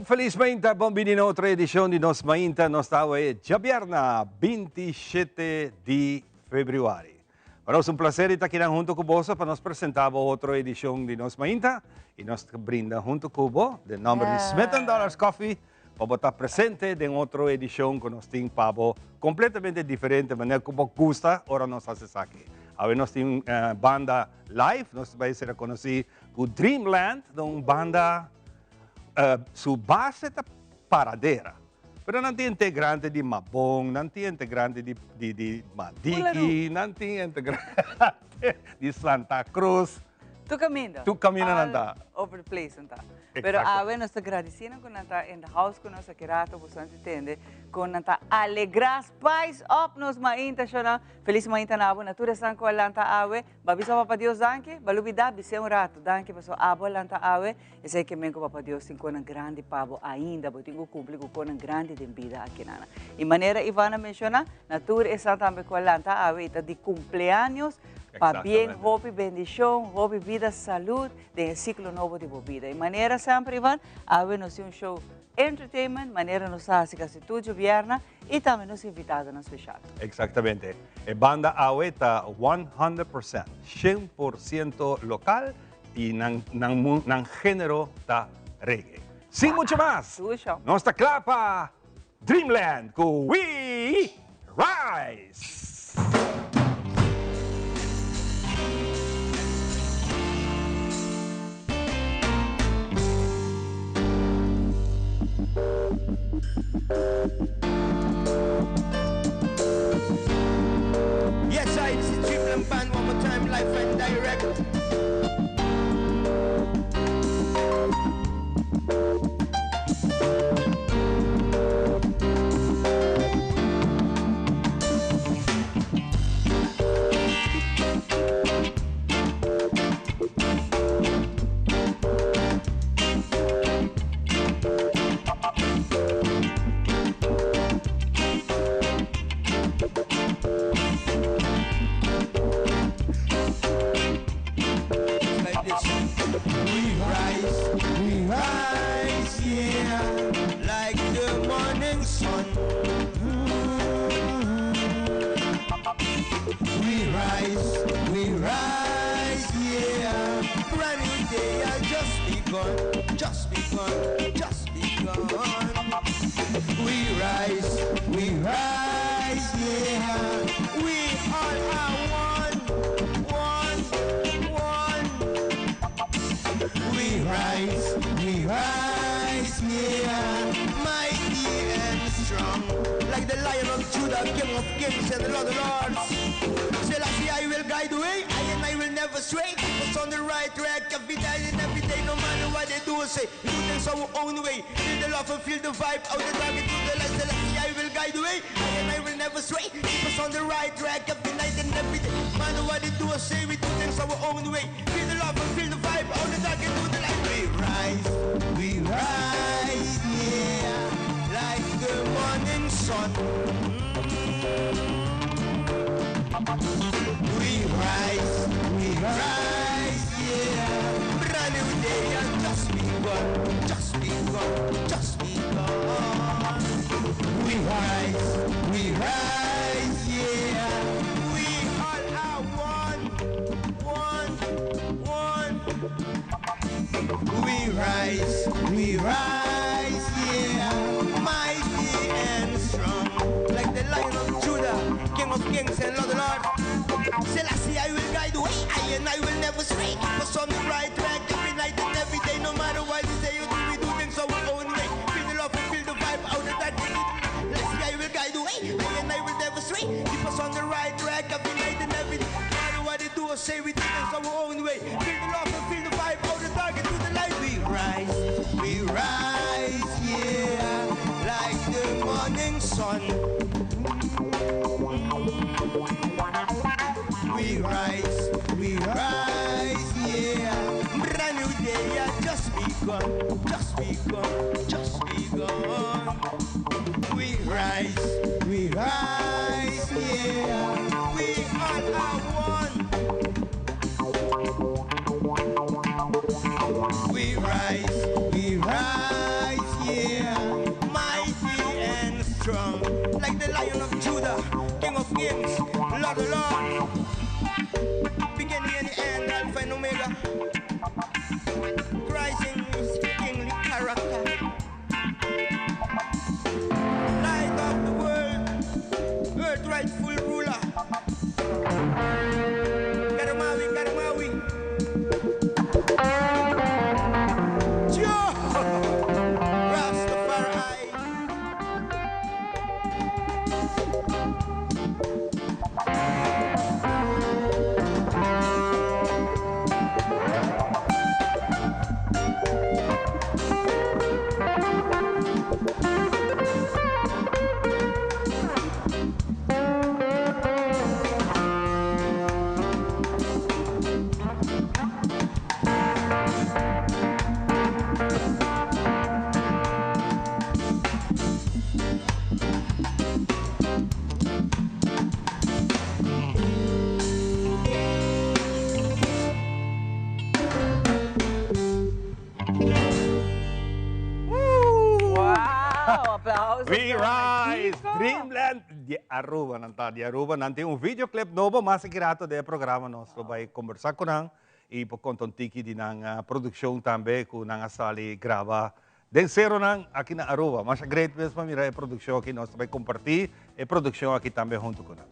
Feliz mainta, bon bini na otro edicion di Nos Mainta. Nos ta awe djabièrna 27 di februari. Pa nos un placer di ta kinan hunto cu boso pa nos presenta bo otro edicion di Nos Mainta y nos ta brinda hunto cu bo den nomber di Smith and Dollars Coffee pa bo ta presente den otro edicion cu nos tin pa bo completamente diferente manera cu bo gusta ora nos haci esaki. Awe nos tin banda live, nos bay ser conoci cu Dreamland, un banda su base ta Paradera. Pero nan tin integrante di Mabon, nan tin integrante di di di Madiki, nan tin integrante di Santa Cruz. Tur caminda. Tur caminda nan ta. All over the place nan ta. Pero awe nos ta gradici nan cu nan ta in the house cu nos aki rato boso nan ta tende con nan ta alegra spice up nos mainta shona. Feliz mainta na abo na tur esnan cu a lanta awe. Ba bisa Papa Dios danki, ba lubida bis'é un rato danki pasobra abo a lanta awe. Esei ke men ku Papa Dios tin konan grandi pa bo ainda. Bo tin ku kumpli ku konan grandi den bida akinana. I manera Ivan a menshoná, na tur esnan tambe ku a lanta awe i ta di kumpleaños, pabien hopi bendishon, hopi bida, salud den e siklo nobo di bo bida. I manera semper Ivan, awe nos tin un show entertainment manera nos ta hasi kasi tur djobièrna i tambe nos invitadonan speshal. Exactamente. E banda awe ta 100%, 100% lokal. Y nan nan nan genero ta reggae. Sin mucho mas, nos ta cla pa Dreamland cu We Rise! Yes I, this is Dreamland Band one more time live and direct. Like the Lion of Judah, King of Kings, Lord of Lords. Beginning and the end, Alpha and Omega. Christ in his kingly character. Light of the world, earth rightful ruler. Karamawi, Karamawi. Jah! Rastafari. Wow, aplauso. We Rise, Dreamland di Aruba, nan ta di Aruba, nan tin un videoclip nobo, mas aki rato den e programa nos lo bai conversa cu nan y por conta un tiki di nan produccion tambe cu nan a sali graba den ceronan aki na Aruba. Masha great mes pa mira e produccion aki, nos ta bai comparti e produccion aki tambe hunto cu nan.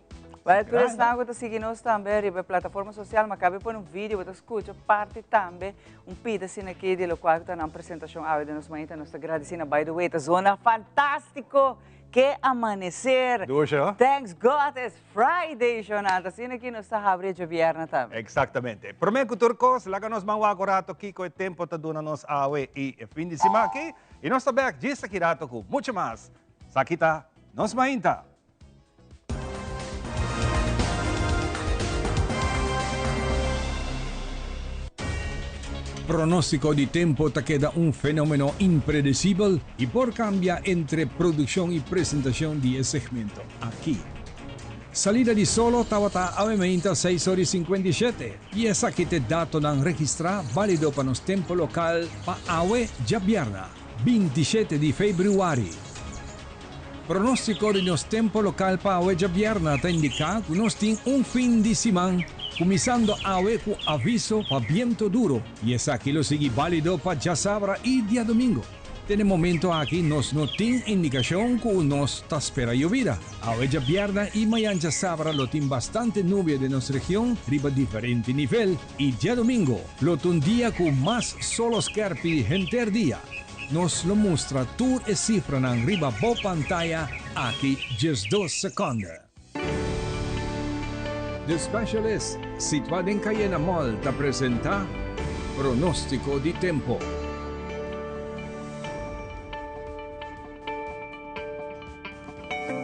Well, tur esnan cu ta sigui nos tambe riba e plataforma social, ma cabe pone un video, bo ta scucha parti tambe un pida asina aki di locual cu ta nan presentacion awe den nos mainta. Nos ta gradici na by the way, ta zona fantastico! Que amanecer! Dushi, ho? Thanks God it's Friday, Jonathan. Asina aki nos ta habri e djobierna tambe. Exactamente. Prome cu tur cos, laga nos ban wak un rato kico e tempo ta duna nos awe y e fin di siman aki. Y nos ta bek djis aki rato cu mucho mas. Esaki ta Nos Mainta. Pronóstiko di tempu ta keda un fenómeno impredesibel i por kambia entre produkshon i presentashon di e segmento aki. Salida di solo tabata awe meinta seis ora i 57 i esaki t'e datonan registrá bálido pa nos tempu lokal pa awe djabièrna, 27 di febrüari. Pronóstiko di nos tempu lokal pa awe djabièrna ta indiká ku nos tin un fin di siman kuminsando awe ku aviso pa bientu duru i esaki lo sigui bálido pa djasabra i diadomingo. Te n'e momento aki nos no tin indikashon ku nos ta spera yobida. Awe djabièrna i mayan djasabra lo tin bastante nubia den nos region riba diferente nivel i djadomingo lo ta un dia ku mas solo skèrpi henter dia. Nos lo mustra tur e sifranan riba bo pantaya aki 12 seconde. The Specialist, situa den Cayena Mall ta presenta Pronostico di Tempo.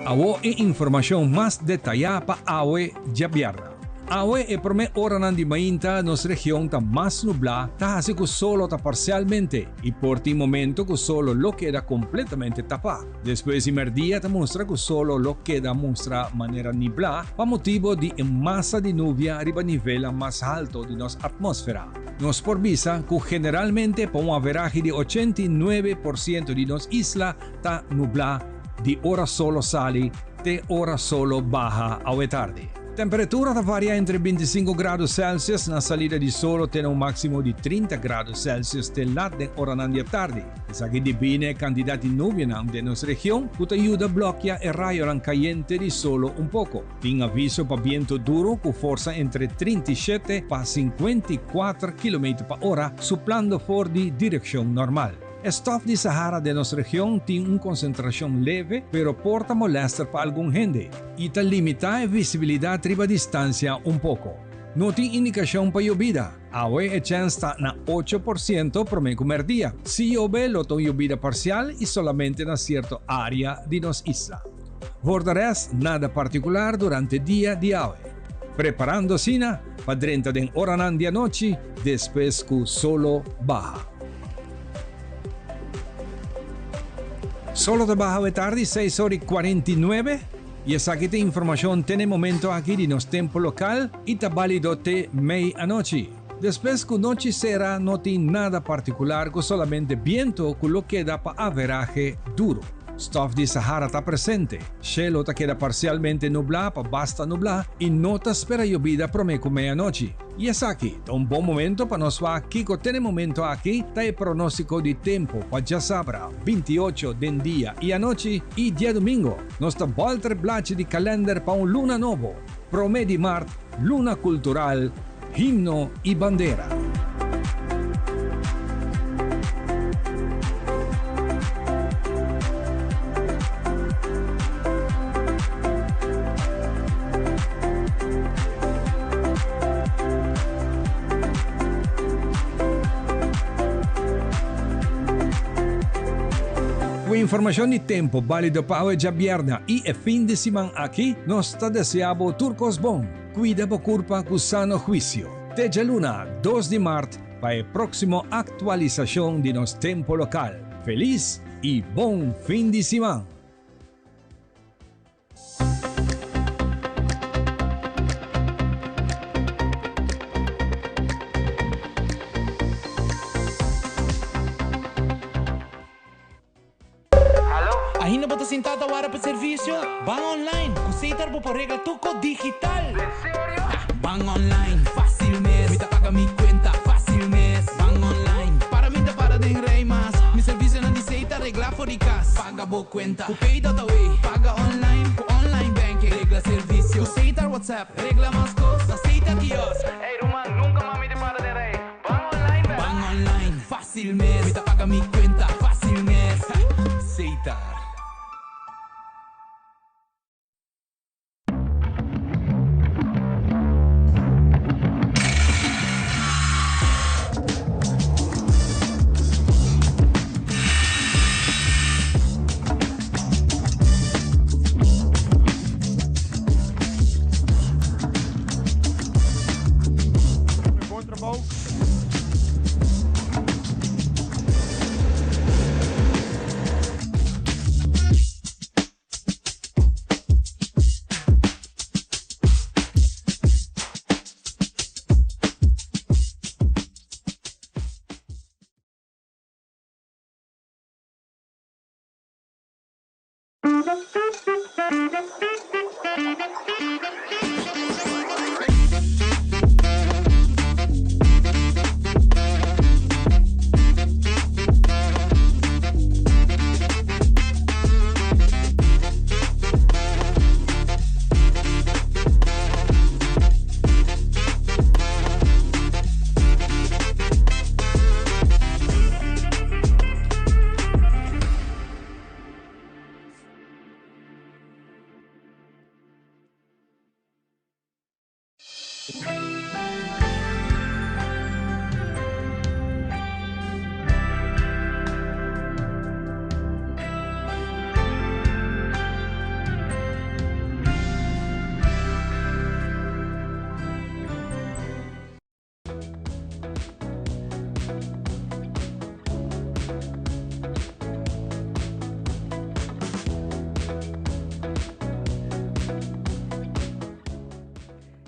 Awo e informacion mas detaya pa awe djabièrnè. Awe e prome oranan di mainta nos region ta mas nublá, ta hasi ku solo ta parsialmente i por tin momento ku solo lo keda kompletamente tapá. Despues di mèrdia ta mustra ku solo lo keda mustra manera niblá pa motibu di e masa di nubia riba nivelnan mas halto di nos atmósfera. Nos por bisa ku generalmente pa un averahe di 89% di nos isla ta nublá di ora solo sali te ora solo baha awe tardi. Temperatura ta varia entre 25 grado Celsius na salida di solo te na un máximo di 30 grado Celsius te lat den oranan di atardi. Esaki debí na e kantidat di nubianan den nos region ku ta yuda blòkia e rayonan kayente di solo un poko. Tin aviso pa bientu duru ku forsa entre 37 pa 54 kilometer pa ora suplando for di direkshon normal. E stof di Sahara den nos region tin un konsentrashon leve pero por ta molèster pa algun hende i ta limitá e visibilidat riba distansia un poko. No tin indikashon pa yobida. Awe e chèns ta na 8% promé ku mèrdia. Si yobe lo ta un yobida parsial i solamente na sierto área di nos isla. For de rèst nada partikular durante dia di awe. Preparando asina pa drenta den oranan di anochi despues ku solo baha. Solo ta baha awe tardi 6 ora y 49 y esaki ta informacion te na e momento aki di nos tempo local y ta balido te mei anochi. Despues cu nochi cera no tin nada particular cu solamente biento cu lo keda pa averahe duro. Stòf di Sahara ta presente. Shelo ta keda parsialmente nublá pa basta nublá i no ta spera yobida promé ku meianochi. I esaki ta un bon momento pa nos wak kiko te n'e momento aki ta e pronóstiko di tempu pa djasabra, 28 den dia i anochi, i diadumingo. Nos ta bòlter blachi di kalènder pa un luna nobo, promé di mart, luna kultural, himno i bandera. Ku informashon di tempu bálido pa awe djabièrnè i e fin di siman aki, nos ta deseá bo tur kos bon. Kuida bo kurpa ku sano huisio. Te djaluna dos di mart pa e próksimo aktualisashon di nos tempu lokal. Felis i bon fin di siman! Ainda bo ta sintá ta wara pa servisio? Ban online! Ku Setar bo por regla tur kos digital! Ban online, fásil mes! Mi ta paga mi kuenta, fásil mes! Ban online, para mi ta para den rei mas! Mi servisionan di Setar reglá for di kas! Paga bo kuenta ku Pay.awe! Paga online ku online banking! Regla servisio ku Setar WhatsApp! Regla mas kos na Setar Kiosk! Ey ruman, nunka mas mi ta para den rei! Ban online bek! Ban online, fásil mes! Mi ta paga mi kuenta, fásil mes! Setar. Bon trabou.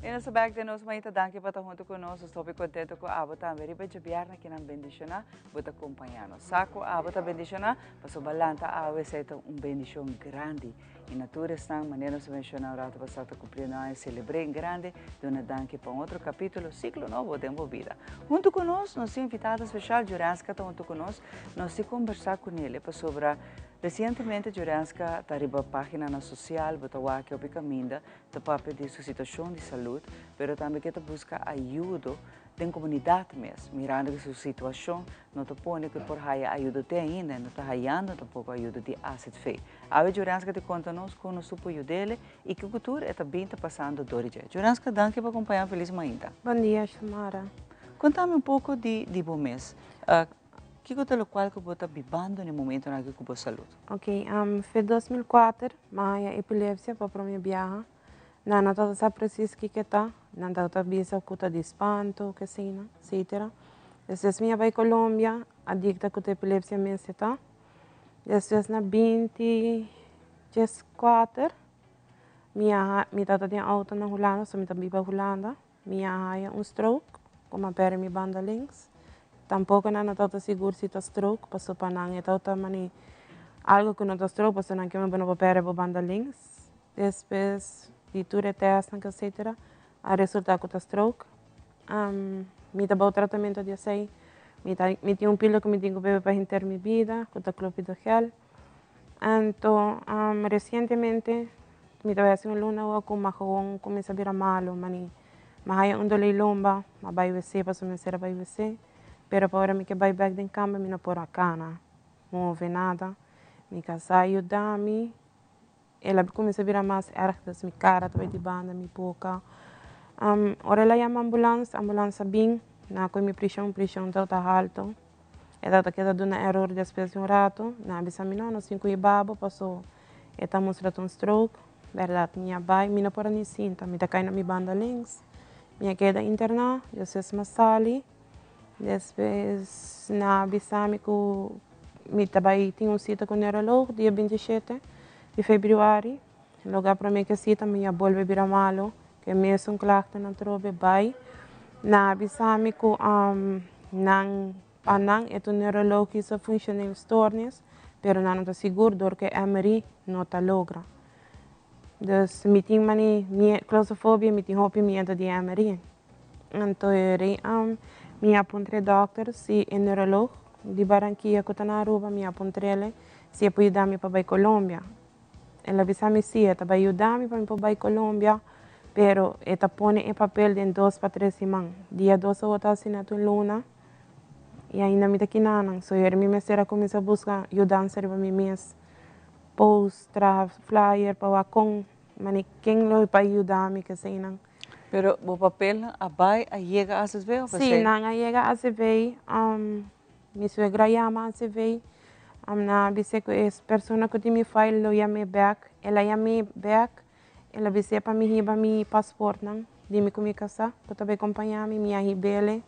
E nos ta bek den nos mainta danki pa ta hunto ku nos. Nos ta hopi kontento ku abo tambe riba djabièrnè kinan bendishoná bo ta kompañá nos. Sa ku abo ta bendishoná pasobra lanta awe esei ta un bendishon grandi. I na tur esnan manera nos a menshoná un rato pasá ta kumpliendo aña selebr'é en grande duna danki pa un otro kapítulo, siklo nobo den bo bida. Huntu ku nos, nos tin invitada speshal, Jurenska ta huntu ku nos. Nos tin kombersá kunel pasobra resientemente Jurenska ta riba páginanan sosial, bo ta wak hopi kaminda ta papia di su situashon di salud, pero tambe ke ta buska ayudo den komunidat mes, mirando ku su situashon no ta pone ku e por haya ayudo te ainda, e no ta hayando tampoko ayudo di AZV. Awe Jurenska ta konta nos kon nos por yud'ele i kiko tur e ta bin ta pasando dor di dje. Jurenska, danki pa kompañá Felis Mainta. Bon dia, Xiomara. Kontami un poko di di bo mes. Kiko ta lokual ku bo ta bibando na e momentonan aki ku bo salud? Ok, fe 2004 mi a haya epilepsia pa prome biaha. Nan no tabata sa presis kiko e ta, nan tabata bisa ku ta di spanto, kesina, etcetera. Despues mi a bai Colombia, a dikta ku ta epilepsia mes e ta. Despues na binti dieskuater mi a mi tabata den outo na Hulanda, so mi ta biba Hulanda, mi a haya un stroke ku mi a pèrdè mi banda links. Tampoko nan no tabata sigur si ta stroke, pasobra pa nan e tabata mane. Algo ku no ta stroke, pasobra nan ke mi bo no por pèrdè bo banda links. Despues di tur e tèstnan etcetera a resultá ku ta stroke. Mi ta bou tratamentu di esei. Mi ta mi tin un pila ku mi tin ku bebe pa henter mi bida ku ta clopidogrel. Anto resientemente mi ta bai hasi un luna awor ku majawon kuminsá bira malu mani mi a haya un dolé lomba mi a bai wc pasobra mi mester a bai wc pero pa ora mi ke bai bèk den kamba mi no por a kana move nada. Mi kasá a yuda mi. El a kuminsá bira mas erg, dus mi kara ta bai di banda, mi boka. Ora el a yama ambulans, ambulans a bin, nan a kohe mi prishon, prishon tabata haltu. E tabata keda duna eror despues di un ratu, nan a bisa mi no, nos tin ku hiba bo paso e ta mustra ta un stroke. Bèrdat mi a bai, mi no por a ni sinta, mi ta kai na mi banda links. Mi a keda interná, despues mi a sali. Despues nan a bisa mi ku mi ta bai tin un sita ku neuroloog dia 27 di febrüari. Loke promé ku e sita mi a bolbe bira malu, ku e mesun klaktenan atrobe bai. Nan a bisa mi ku nan pa nan e ta un neurologische functioneel stoornis, pero nan no ta sigur dor ku e MRI no ta logra. Dus mi tin mane claustrofobia, mi tin hopi miedu di MRI. Anto e rei mi a puntra e dòkter si e neurolog di Barranquilla ku ta na Aruba, mi a puntr'el si e por yuda mi pa bai Colombia. El a bisa mi si, e ta bai yuda mi pa mi por bai Colombia, pero e ta pone e papel den dos pa tres siman. Dia dos awor ta asina tur luna i ainda mi ta kinanan. So e mi mester a kuminsá buska yudansa riba mi mes, post, traha flyer pa wak kon, mane ken lo bai yuda mi keseinan. Pero bo papelnan a bai a yega ACV of Sí, nan a yega ACV. Mi suegra yama ACV. Nan a bis'é ku e persona ku tin mi file lo yam'é bèk. El a yam'é bèk, el a bis'é pa mi hiba mi pasportnan di mi ku mi kasá ku ta bai kompañá mi. Mi a hib'é.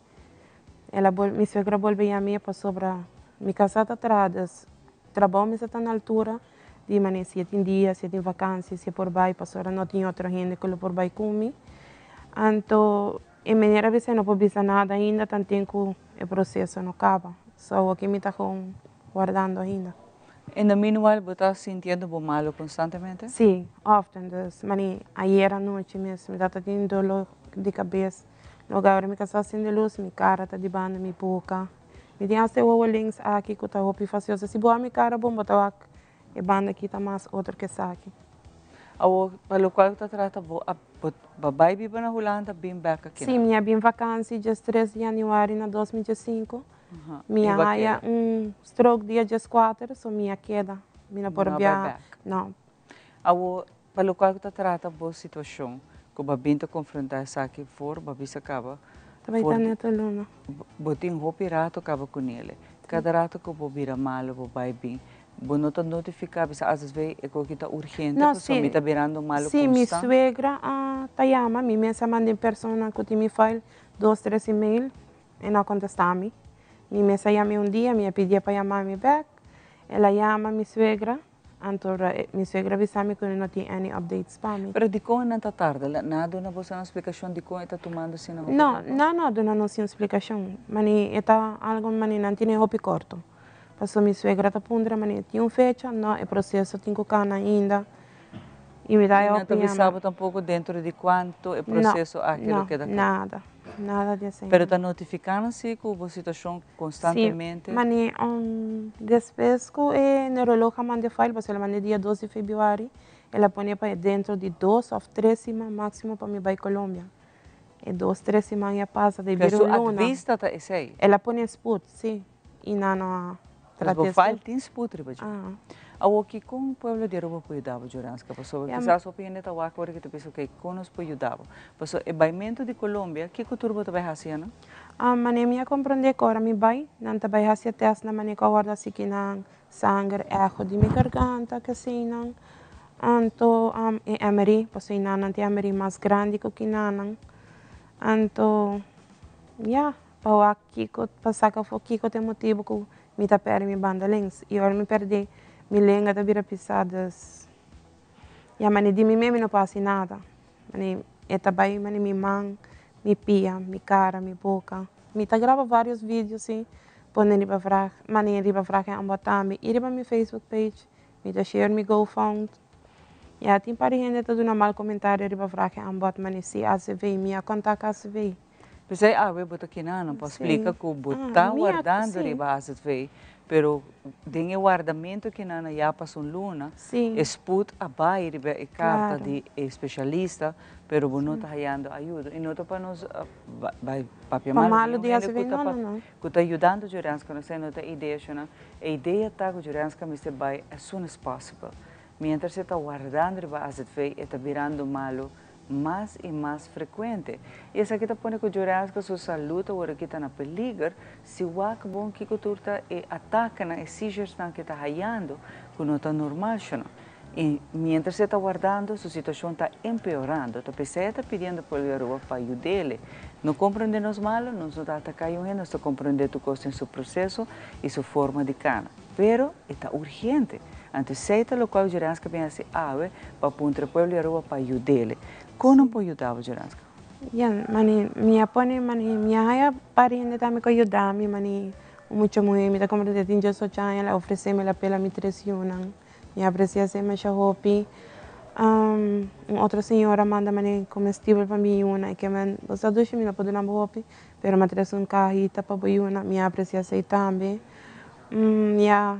El a mi suegra a bolbe yam'é pasobra mi kasá ta traha, dus trabou mester ta na altura. Di manera si e tin dia, si e tin vakansi, si e por bai pasobra no tin otro hende ku lo por bai ku mi. Anto e meneer a bisa e no por bisa nada ainda tanten ku e proseso no kaba. So awoki mi ta gewoon wardando ainda. In the meanwhile bo ta sintiendo bo malo konstantemente? Si, often. Dus mane ayer anochi mes mi tabata tin dolor di kabes. Loke ora mi kasa sende lus mi kara ta di banda mi boka. Mi tin hasta e wowo links aki ku ta hopi fasioso. Si bo wak mi kara bon bo ta wak e banda aki ta mas otro ke esaki. Awor pa lokual ku ta trata bo a bo bai biba na Hulanda bin bek aki Si, mi a bin vakansi djes tres di januari na 2005. Mi a haya un stroke dia 14, so mi a keda. Mi no por biaha. No. Awor pa lokual ku ta trata bo situashon ku bo a bin ta konfrontá esaki for bo a bisa kaba Ta bai ta neto luna. Bo tin hopi rato kaba ku nele. Kada rato ku bo bira malu bo bai bin. Bo no ta notifiká bisa asv e koki ta urgente pasobra mi ta birando malu konstant. Si, mi suegra ta yama mi mes a manda e persona ku tin mi file dos tres email e no a kontestá mi. Mi mes a yam'é un dia mi a pidié pa yama mi bèk el a yama mi suegra. Anto mi suegra bisa mi ku e no tin any updates pa mi. Pero dikon nan ta tarda? Nan a duna boso un splikashon dikon e ta tumando asina hopi tempu? No, nan no a duna nos un splikashon. Mane e ta algu mane nan tene hopi korto. Pasobra mi suegra ta puntra mane tin un fecha? No, e proseso tin ku kana ainda. I mi ta I nan ta bisa bo tampoko dentro di kuantu e proseso aki lo keda kla? No, nada. Nada di esei. Pero ta notifiká nan si ku bo situashon konstantemente? Si, mane despues ku e neurolog a manda e file, pasobra el a manda e dia 2 di febrüari, el a pone pa dentro di 2 òf 3 siman máksimo pa mi bai Colombia. E 2, 3 siman ya pasa, ta bira un luna. Su advis ta ta esei? El a pone sput, si. I nan no a trata e sput. Bo file tin sput riba dje. Awor kiko pueblo di Aruba por yuda bo, Joranska? Pasobra kisas hopi hende ta wak ora ki ta bisa, ok, kon nos por yuda bo? Pasobra e baimentu di Colombia, kiko tur bo ta bai hasi anan? Manera mi a komprondé ku ora mi bai, nan ta bai hasi e tèst na manera ku a wòrdu hasi ki nan sanger, echo di mi garganta, keseinan. Anto e MRI, pasobra einan nan tin MRI mas grandi ku kinanan. Anto, ya, pa wak kiko, pa saka afó kiko ta e motibu ku mi ta pèrdè mi banda links. I ora mi pèrdè, mi lenga ta bira pisá, dus ya mane di mi mes mi no por hasi nada. Mane e ta bai mane mi man, mi pia, mi kara, mi boka. Mi ta graba vários video si, pone riba vrag, mane riba Vraag en Aanbod tambe i riba mi Facebook page. Mi ta share mi GoFund. Ya, tin par di hende ta duna mal komentario riba vraag en aanbod, ma ni si ACV, mi a kontak ACV. P'esei awe bo ta kina pa splika ku bo ta wardando riba AZV, pero den e wardamentu kina ya pasa un luna, e spoed a bai riba e karta di e spesialista, pero bo no ta hayando ayudo. I no ta pa nos bai papia malu di un hende ku ta yudando Jurenska, no esei no ta e idea shona. E idea ta ku Jurenska mester bai as soon as possible. Mientras e ta wardando riba AZV e ta birando malu mas i mas frekuente. I esaki ta pone ku Jurenska su salú ta wòrdu kita na peliger si wak bon kiko tur ta e atakenan, e seizures-nan ku e ta hayando ku no ta normal shona. I mientras e ta wardando su situashon ta empeorando. Ta p'esei e ta pidiendo pueblo di Aruba pa yud'ele. No komprende nos malu, nos no ta ataká yu hende, nos ta komprende tur kos den su proseso i su forma di kana. Pero e ta urgente. Anto esei ta lokual Jurenska bin hasi awe pa puntra e pueblo di Aruba pa yud'ele. Kon nan por yuda bo, Jurenska? Ya, mani mi a pone, mani mi a haya par hende tambe ku a yuda mi, mani un mucha muhé mi ta komprende tin diesocho aña el a ofresé mi el a pela mi tres yunan. Mi a aprecia esei masha hopi. Un otro señora a manda mane comestibel pa mi yuna. E ke men, bo sa dushi mi no por duna bo hopi, pero mi a trese un cahita pa bo yuna. Mi a aprecia esei tambe. Mi a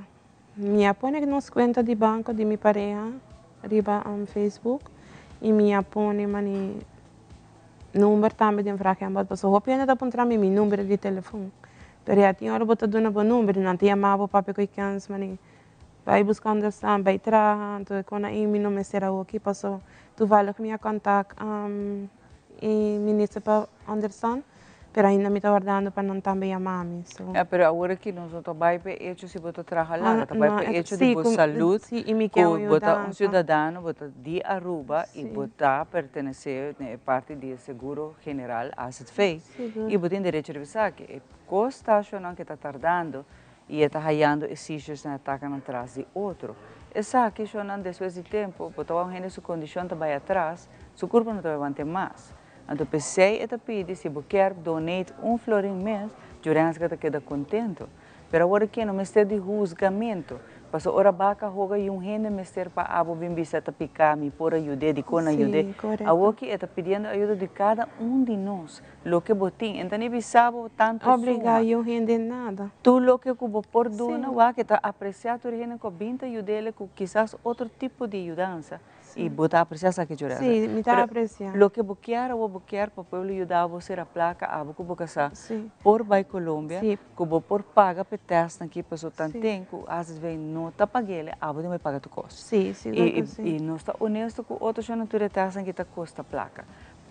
mi a pone nos cuenta di banco di mi pareha riba Facebook y mi a pone mane number tambe den vraag en bod pasobra hopi hende ta puntra mi mi number di telefon. Pero ya tin ora bo ta duna bo number y nan ta yama bo papia cu e kens mane Bai busca understand, bai traha, anto e con a mi no mester awoki paso toevallig mi a contact e minister pa understand, pero ainda mi ta wardando pa nan tambe yama mi, so. Ya, pero awor aki nos no ta bai pa e hecho si bo ta traha laga, ta bai pa e hecho di bo salud, cu bo ta un ciudadano, bo ta di Aruba y bo ta pertenece na e parti di e seguro general azv y bo tin derecho riba esaki. E cos ta shownan cu ta tardando i e ta hayando e seizures nan atacanan tras di otro. Esaki shonnan despues di tempo bo ta wak un hende su condicion ta bay atras, su curpa no ta bay wante mas. Anto pesey e ta pidi si bo kier donate un florin mes, Jurenska ta keda contento. Pero awor aki no mester di huzgamento, pasobra ora baca hoga y un hende mester pa abo bin bisa ta pica mi por a yude, dicon a yude. Awor ki e ta pidiendo ayudo di cada un di nos. Loke bo tin. E ta ni bisa bo tantu suma. Obliga yu hende nada. Tur loke ku bo por duna, wak e ta apresiá tur hende ku a bin ta yud'el ku kisas otro tipo di yudansa i bo ta apresiá esaki Jorelza. Sí, mi ta apresiá. Pero loke bo kier awor bo kier pa pueblo yuda bo sera plaka abo ku bo kasá por bai Colombia ku bo por paga pa e tèstnan aki pasobra tanten ku azv no ta pag'el abo tin bai paga tur kos. Sí, sigur ku sí. I nos ta honesto ku otro shon tur e tèstnan aki ta kosta plaka.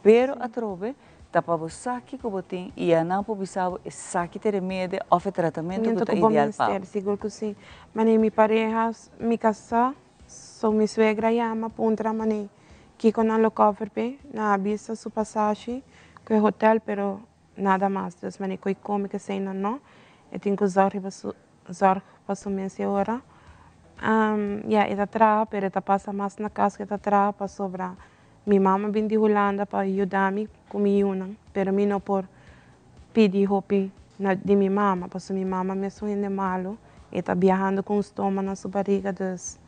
Pero atrobe ta pa bo sa kiko bo tin i ya nan por bisa bo esaki ta e remede òf e tratamentu ku ta ideal pa bo. Sigur ku si. Manera mi pareha, mi kasá, so mi suegra yama puntra manera kiko nan lo cover p'e, nan a bisa su pasashi ku e hotel pero nada mas. Dus manera ku e kome keseinan no, e tin ku zòrg riba su zòrg pa su mes e ora. Ya e ta traha pero e ta pasa mas na kas ku e ta traha pasobra Mi mama bin di Hulanda pa yuda mi ku mi yunan, pero mi no por pidi hopi na di mi mama, pasobra mi mama mes un hende malu, e ta biahando ku un stoma na su bariga, dus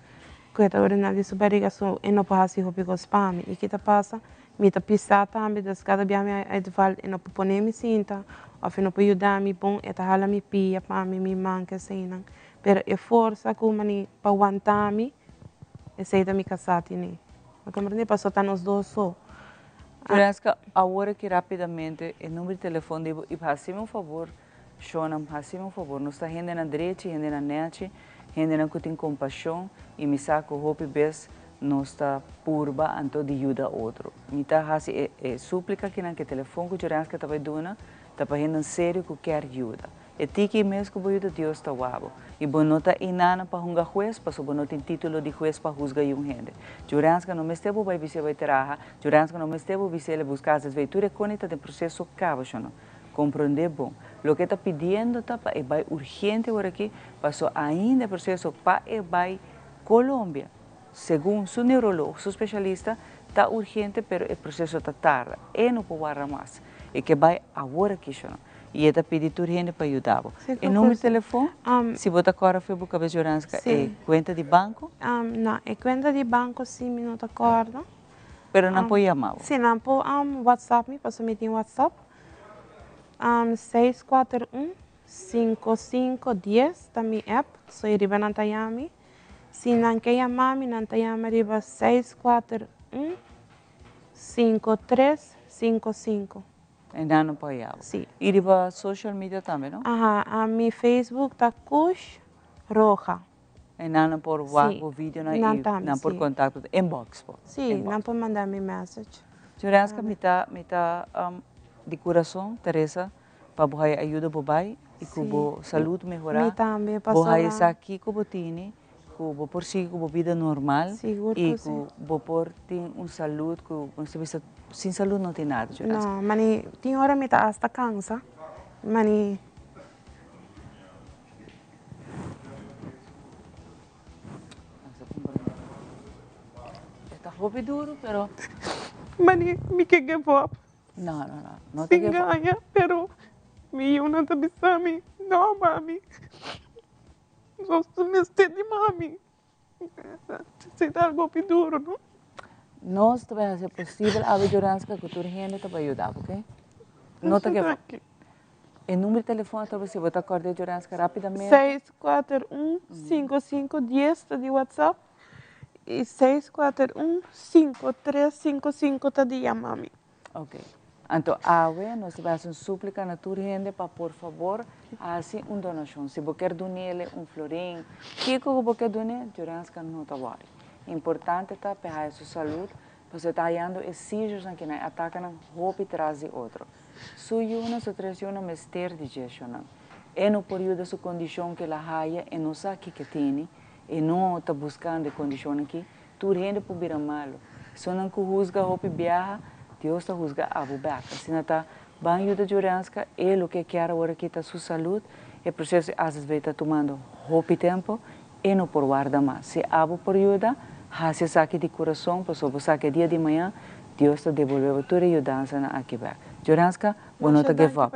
ku e ta orina di su bariga, so e no por hasi hopi kos pa mi. I ki ta pasa? Mi ta pisa tambe, dus kada bia mi a uitval e no por pone mi sinta òf e no por yuda mi bon, e ta hala mi pia pa mi, mi man, kesenan. Pero e forsa ku mani pa wanta mi, esei ta mi kasá tene. Mi comprende paso ta nos dos so. Jurenska, awor aki rapidamente e number di telefon di bo y haci mi un favor, shonnan, haci mi un favor, nos ta hendenan drechi, hendenan nechi, hendenan cu tin compasion y mi sa cu hopi bes nos ta purba anto di yuda otro. Mi ta haci e e suplica akinan cu e telefon cu Jurenska ta bay duna ta pa hendenan serio cu kier yuda. E tiki mes ku bo yuda Dios ta wak bo. I bo no ta inana pa hunga hues, paso bo no tin titulo di hues pa husga yun hende. Jurenska no mester bo bai bis'é bai traha, Jurenska no mester bo bis'é le buska azv, tur e koni ta den proseso kaba sho no. Komprondé bon. Loke e ta pidiendo ta pa e bai urgente ora aki, paso ainda e proseso pa e bai Colombia, segun su neuroloog, su specialista, ta urgente pero e proseso ta tarda. E no por warda mas. E ke bai awor aki sho no. I e ta pidi tur hende pa yuda bo. E number di telefon, si bo ta kòrda for bo kabes Joranska, e kuenta di banko? No, e kuenta di banko si mi no ta kòrda. Pero nan por yama bo? Si, nan por whatsapp mi, pasobra mi tin whatsapp. 641 5510 ta mi app, so e riba nan ta yama mi. Si nan ke yama mi, nan ta yama riba 641 5355. E nan no por yama. Si. Y riba social media tambe, no? Aha, mi Facebook ta Kush Roja. E nan no por wak bo videonan y nan por contacto, inbox bo. Si, nan por manda mi message. Jurenska, mi ta, mi ta di curason ta reza pa bo haya ayuda bo bay y cu bo salud mehora. Mi tambe, pasobra. Bo haya sa kico bo tini, cu bo por sigui cu bo bida normal. Sigur cu si. Y cu bo por tin un salud cu, nos ta bisa, sin salud no tin nada, Jurenska. No, mani tin ora mi ta hasta cansa, mani. E ta hopi duro, pero. Mani, mi ke give up. No, no, no. No ta Sin give up. gaña, pero mi yiunan ta bisa mi, no mami, nos ta mester di mami. Esei ta algo hopi duro, no? Nos ta bai hasi e posibel awe Joranska ku tur hende ta bai yuda bo, oke? No ta give up. E numero di telefon atrobe si bo ta kòrda Joranska rapidamente. Seis kuater un sinku sinku dies ta di whatsapp i seis kuater un sinku tres sinku sinku ta di yama mi. Ok. Anto awe nos ta bai hasi un súplika na tur hende pa por fabor hasi un donashon. Si bo kier dunele un florin, kiko ku bo kier dune, Joranska no ta wòri. Importante ta pa e haya su salud, pasobra e ta hayando e seizures ki nan e atakanan hopi tras di otro. Su yunan, su tres yunan mester di djeshonan. E no por yuda su kondishon ku el a haya, e no sa kiko e tene, e no ta buskando e kondishonnan aki. Tur hende por bira malu. Esunnan ku husga hopi biaha, Dios ta husga abo bèk. Asina ta, ban yuda Jorenska, e loke e kier awor aki ta su salud. E proseso di AZV ta tumando hopi tempu, e no por warda mas. Si abo por yuda, hasi esaki di kurason, pasobra bo sa ku e dia di mañan Dios ta debolbe bo tur e yudansanan aki bèk. Jorenska, bo no ta give up.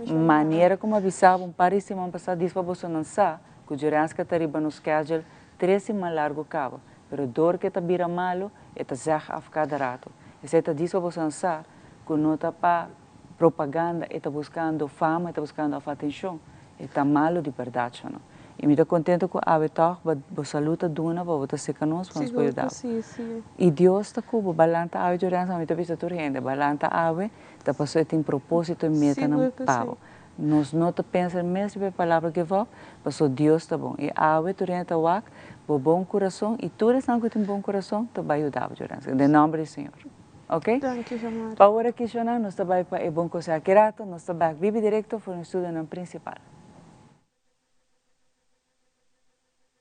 Manera ku mi a bisa bo un par di siman pasá, dis pa bosonan sa ku Jorenska ta riba nos schedule Tres siman largo caba, pero dor cu e ta bira malo, e ta zeg af cada rato. Esey ta diso boso sa cu no ta pa propaganda, e ta buscando fama, e ta buscando of atencion. E ta malo di berdad, shono. Y mi ta contento cu awe toch bo bo salud ta duna pa bo ta seca nos pa nos por Sigur yuda cu bo. si, si. Y Dios ta cu bo, balanta awe Jorenzo, mi ta bisa tur hende, balanta awe ta pasobra e tin proposito y metanan Sigur cu pa si. bo. Nos no ta pensa mes riba e palabra give up, paso Dios ta bon. I awe tur hende ta wak bo bon kurason i tur esnan ku tin bon kurason ta bai yuda bo Jorenska. Den nomber di Señor. Ok? Danki Xiomara. Pa ora aki Shona nos ta bai pa e bon konsehá. Ki rato nos ta bek bibi direkto for nos studionan prinsipal.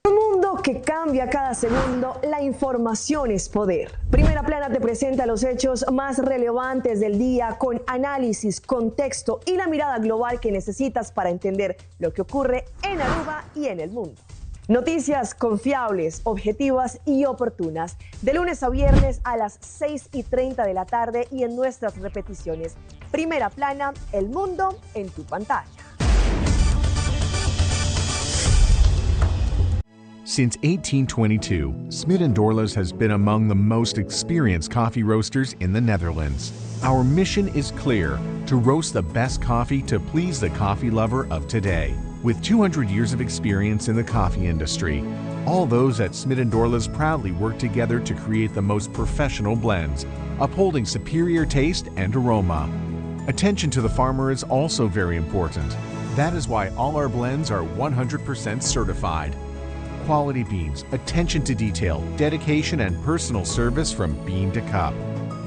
Un mundo que cambia cada segundo, la información es poder. Primera Plana te presenta los hechos más relevantes del día con análisis, contexto y la mirada global que necesitas para entender lo que ocurre en Aruba y en el mundo. Noticias confiables, objetivas y oportunas, de lunes a viernes a las 6 y 30 de la tarde y en nuestras repeticiones. Primera Plana, el mundo en tu pantalla. Since 1822, Smit & Dorlas has been among the most experienced coffee roasters in the Netherlands. Our mission is clear, to roast the best coffee to please the coffee lover of today. With 200 years of experience in the coffee industry, all those at Smit & Dorlas proudly work together to create the most professional blends, upholding superior taste and aroma. Attention to the farmer is also very important. That is why all our blends are 100% certified. Quality beans, attention to detail, dedication, and personal service from bean to cup.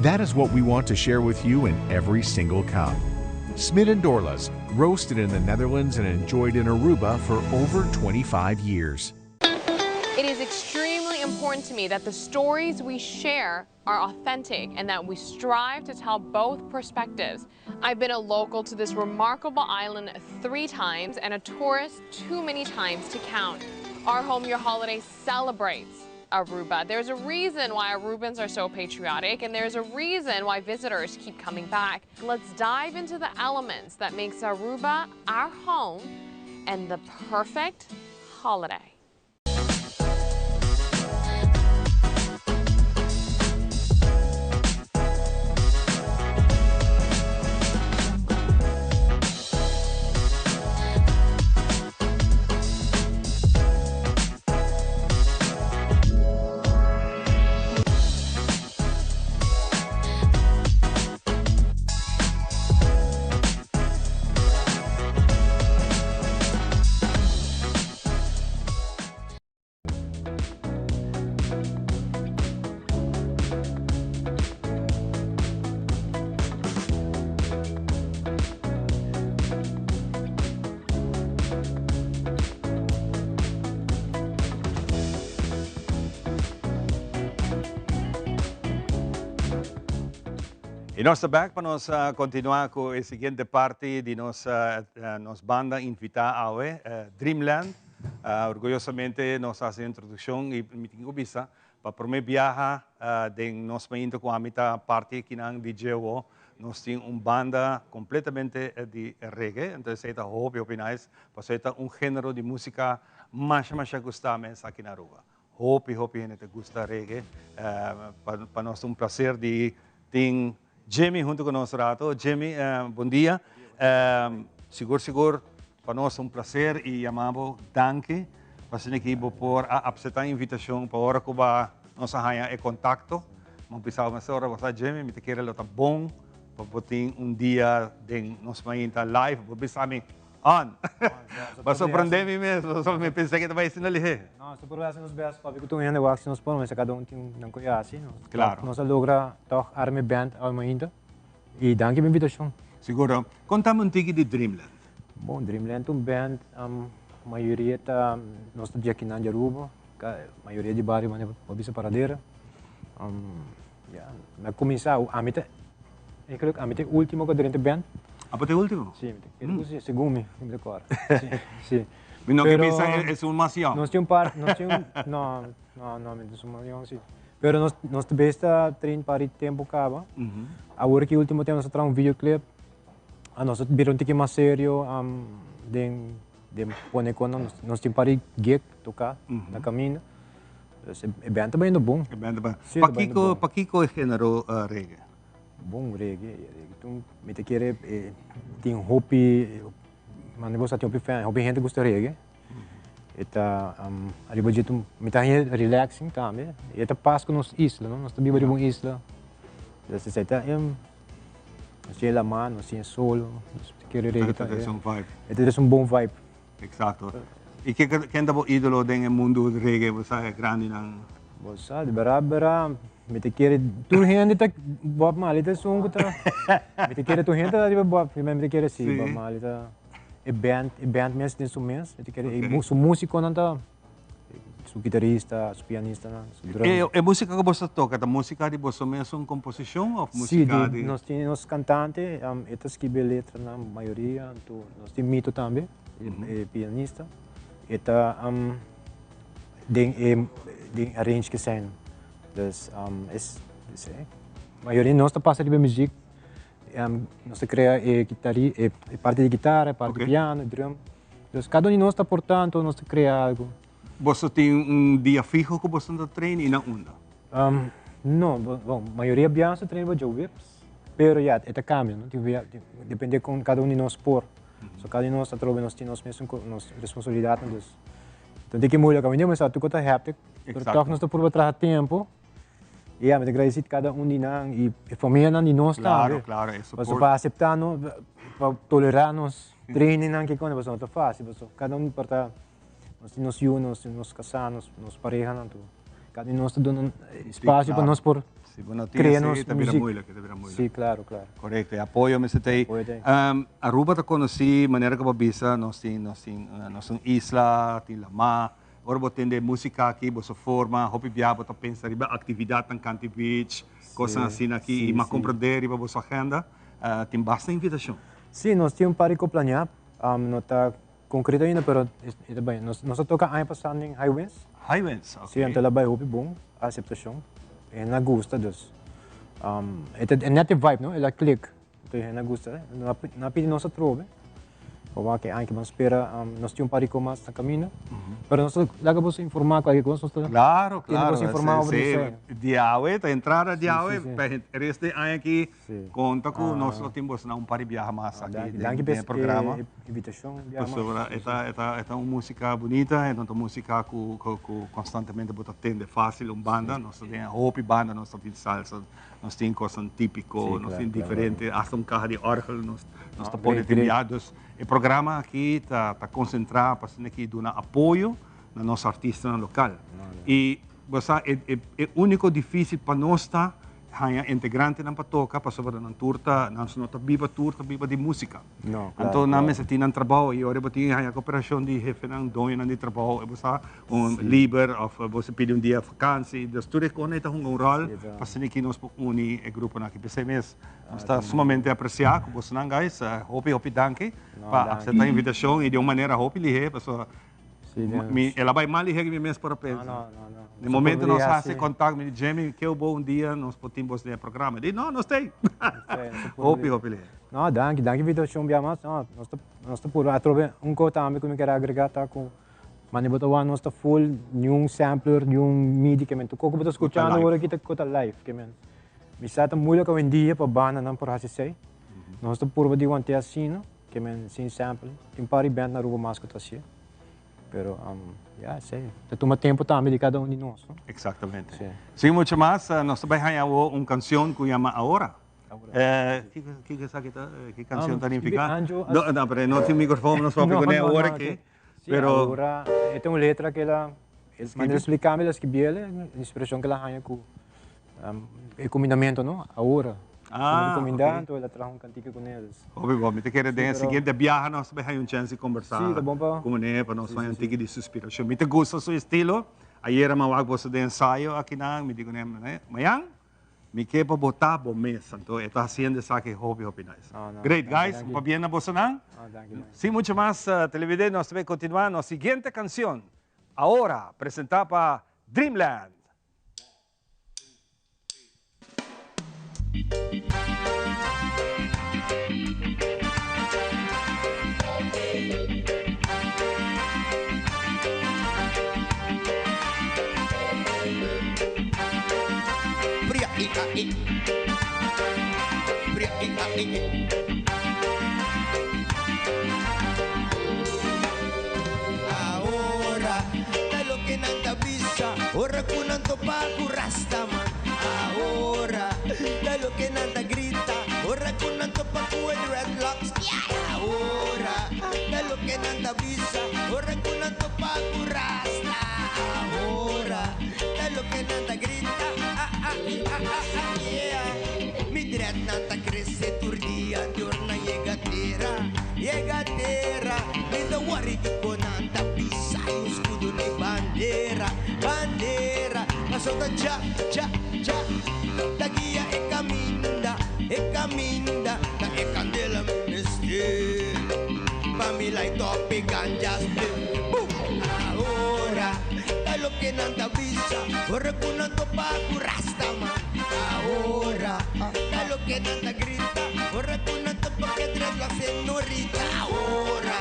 That is what we want to share with you in every single cup. Smit & Dorlas, roasted in the Netherlands and enjoyed in Aruba for over 25 years. It is extremely important to me that the stories we share are authentic and that we strive to tell both perspectives. I've been a local to this remarkable island three times and a tourist too many times to count. Our Home Your Holiday celebrates Aruba. There's a reason why Arubans are so patriotic and there's a reason why visitors keep coming back. Let's dive into the elements that makes Aruba our home and the perfect holiday. Y nos ta back pa nos continua cu e siguiente parti di nos nos banda invita awe, Dreamland. Orguyosamente nos a haci introduccion y mi tin cu bisa pa prome biaha den nos mainta cu ami ta parti akinan di djewo nos tin un banda completamente di reggae, entonces esey ta hopi hopi nice pasobra e ta un genero di musica masha masha gusta mes aki na Aruba. Hopi hopi hende ta gusta reggae. Pa nos ta un placer di tin Jimmy hunto cu nos rato. Jimmy, bon dia. Sigur sigur pa nos ta un placer y yama bo danki pa asina ki bo por a acepta e invitacion pa ora cu ba nos a haya e contacto. Bo bisa bo mesora, bo sa Jimmy mi ta kere lo ta bon pa bo tin un dia den nos mainta live. Bo bisa mi On! Bo a sorprende mi mes, pasobra mi pensa ke ta bai asina lihé. No, nos ta purba hasi nos best papia ku tur hende wak si nos por, mester kada un tin nan ku e hasi. Klaro. Nos a logra tòg arma e band awe mainta i danki pa invitashon. Siguro. Kontami un tiki di Dreamland. Bon, Dreamland ta un band, mayoria ta, nos ta di akinan di Aruba, mayoria di bario manera bo bisa Paradera. Ya, mi a kuminsá, ami ta, eigenlijk ami ta e último ku a drenta e band. Abo ta e último? Sí, mi ta kere ku sí, segun mi, mi ta kòrda. Sí, sí. Mi no ke bisa esun mas yòn. Nos tin un par, nos tin un, no, no, no, mi ta esun mas yòn, sí. Pero nos, nos ta bes ta train par di tempu kaba. Awor ki último tempu nos a traha un videoclip, nos a bira un tiki mas serio den, den pone kon nos, nos tin par di gig toká na kaminda. Dus e band ta bayendo bon. E band ta bayendo. Sí, ta bayendo Pakiko, bon. pakiko e genero reggae? Bon reggae, reggae ta un, mi ta kere e tin hopi, mane bo sa tin hopi fan, hopi hende gusta reggae. E ta ariba dje ta un, mi ta haña relaxing tambe. E ta pas ku nos isla, no? Nos ta biba riba un isla. Dus esei ta e, nos tin e laman, nos tin e sol, nos ta kere reggae Ta ta trese un vibe. E ta trese un bon vibe. Exacto. Y ke ken ta bo idolo den e mundo di reggae? Bo sa e grandinan. Bo sa, di bera bera, mi ta kere tur hende ta Bob Marley ta esun ku ta, mi ta kere tur hende ta riba Bob, mi ta kere si Bob Marley ta e band, e band mes den su mes, mi ta kere e su musiconan ta, su guitarista, su pianistanan, su drummer. E musica ku boso ta toka ta musica di boso mesun composicion of musica di? Si, nos tin nos cantante, e ta skibi e letranan mayoria, anto nos tin Mito tambe. E pianista e ta den e den arrange ke zijn. Dus es esei. Mayoria nos ta pasa riba e muziek, nos ta krea e kitari e parti di gitara, e parti di piano, e drum. Dus kada un di nos ta aporta anto nos ta krea algu. Boso tin un dia fiho ku boso ta train i na unda? No, bon, mayoria bia nos ta train riba djaweps, pero ya e ta kambia, no? Tin bia, depende kon kada un di nos por. So kada di nos atrobe nos tin nos mesun nos responsabilidatnan dus no tin ke moeilijk awendia mi sa tur kos ta hectic pero tòg nos ta purba traha tempu i ya mi ta gradisi kada un di nan i e famianan di nos tambe pasobra pa asepta nos pa tolera nos trainingnan kiko pasobra no ta fácil pasobra kada un por ta Nos tin nos yu, nos tin nos kasá, nos nos parehanan tur. Kada di nos ta duna espasio pa nos por Si bo no tin krea esei, nos ta bira muzik. moeilijk, ta bira moeilijk. Sí, klaro, klaro. Korekto, e apoyo mester ta ei. Apoyo ta ei. Aruba ta konosí, manera ku bo a bisa, nos tin, nos tin, nos un isla, tin lamá. Ora bo tende músika aki, boso forma, hopi biaha bo ta pensa riba aktividatnan kanti beach, kosnan asina aki, i m'a komprendé riba boso agenda, tin basta invitashon. Sí, nos tin un par di ku planeá, no ta Concreto ainda, pero e ta bai. Nos, nos a toca aña pasá den High Winds. High Winds, ok. Si, anto el a bai hopi bon aceptacion. E hende a gusta dus. E ta net e vibe no, el a click. Anto e hende a gusta. Nan a pidi nos atrobe. Bo wak e aña ban spera nos tin un par di ko mas na kaminda. Pero nos ta laga boso informa kualke kos nos ta Claro, tene claro. boso informa over di Si, esei. di awe ta entrada di awe Si, si. pa e rest di aña aki konta ku nos Ah. lo tin boso na un par di biaha mas Ah, aki danki, den danki den e pa programa. e invitashon biaha mas. Pasobra e ta e ta e ta un musika bunita, e no ta musika ku ku ku konstantemente bo ta tende fásil un banda. Nos ta den hopi banda, nos ta tin salsa, Nos tin cosnan típico, nos tin diferente, hasta un caha di orgel nos ta pone tin ya. Dus e programa aki ta concentra pa asina aki duna apoyo na nos artistanan local. Y bo sa e unico dificil pa nos ta haña integrantenan pa toca pasobra nan tur ta, nan no ta biba tur ta biba di musica. Anto nan mester tin nan trabou y ora bo tin haña cooperacion di hefenan, doñonan di trabou, bo sa un liber of bo sa pidi un dia vakantie. Dus tur e cosnan ta hunga un rol pa asina ki nos por uni e gruponan aki. P'esei mes nos ta sumamente aprecia cu bosonan guys. Hopi hopi danki pa acepta e invitacion y di un manera hopi lihe pasobra mi el a bay mas lihe cu mi mes por a pensa. Di momento nos haci contact mi di Jimmy keu bo un dia nos por tin bos den e programa. E di no nos ta ey. Hopi hopi lihe. No danki danki invitacion bia mas. No nos ta nos ta purba atrobe un cos tambe cu mi kier agrega ta cu Mane bo ta wak nos ta full niun sampler, niun midi ke men tur koko bo ta skuchando ora aki ta kota live ke men. Mi sa ta moeilijk awendia pa bandanan por hasi esei. Nos ta purba di want'é asina ke men sin sample. Tin par di band na Aruba mas ku ta hasié. Pero ya esei. Ta tuma tempu tambe di kada un di nos no. Exactamente. Si. Sin mucho mas nos ta bai haña awo un cancion ku yama Ahora. Kiko esaki ta? Ki cancion ta nifica? No, pero no tin microfoon nos papia kuné awor aki. Sí, ahora e ta un letra ku el a manera explicami el a skibiel, e inspiracion ku el a haña ku e kumindamentu no, ahora. Ah, Ku kumindá, ok. anto el a traha un kantika kuné. Hopi bon, mi ta kere den e siguiente biaha nos ta bai haña un chèns di kombersá Sí, ta bon pa. kuné pa nos haña un tiki di su inspirashon. Mi ta gusta su estilo. Ayera mi a wak boso den ensayo akinan, mi di kuné, mañan Mi ke pa bo ta bo mes, anto e ta haciendo esaki hopi hopi nice. Great guys, un pabien na bosonan. Sin mucho mas televidente nos ta bay continua nos siguiente cancion, Ahora, presenta pa Dreamland. Ahora ta loke nan ta bisa ora ku nan topa ku Rastaman. Ahora ta loke nan ta grita ora ku nan topa ku e dreadlocks. Ahora ta loke nan ta bisa ora ku nan topa ku Rasta. Ahora ta loke nan ta grita ah ah i ah ah ah yeah. Mi dreadnan ta krese tur dia dior nan yega tera, yega tera. Mi ta wori kiko nan ta bisa i un skudo ni bandera, bandera. Paso ta cha cha cha ta guia e kaminda, e kaminda. Ta e kandela mi mester pa mi light up e ganja spliff. Boom! Ahora ta loke nan ta bisa ora ku nan topa ku Rastaman. Ahora ta loke nan ta grita ora ku nan topa ku e dreadlocks senorita. Ahora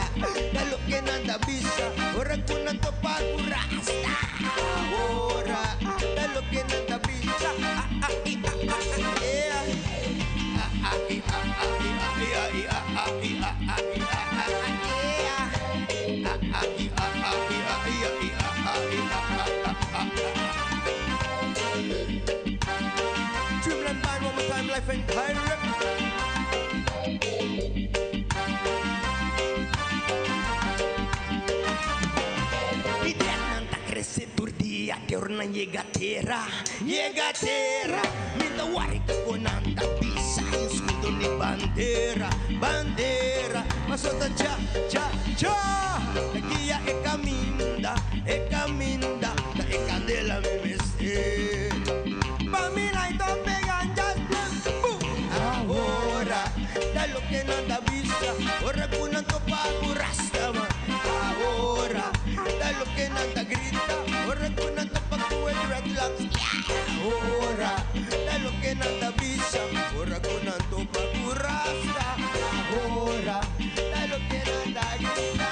ta loke nan ta bisa ora ku nan topa ku Rasta. Ahora ta loke nan ta bisa ah ah i ah ah ah yeah. Ah ah i ah ah i ah i ah i ah ah i ah ah i ah ah ah yeah. Ah ah i ah ah i ah i ah i ah ah i ah ah ah ah ah. Dreamland Band one more time life and direct. Mi dreadnan ta crece tur dia te ora nan yega tera, yega tera. Mi ta wari kico nan ta bisa y escudo ni bandera, bandera. Paso ta cha, cha, cha. Ta guia e caminda, e caminda. Ta e candela mi mester. Pa mi light up e ganja spliff, boom. Ahora ta loke nan ta bisa ora cu nan topa cu Rastaman. Ahora ta loke nan ta grita ora. Ora ku nan topa ku e dreadlocks, Ora, ta loke nan ta bisa. Ora ku nan topa ku rasta, Ora, ta loke nan ta grita.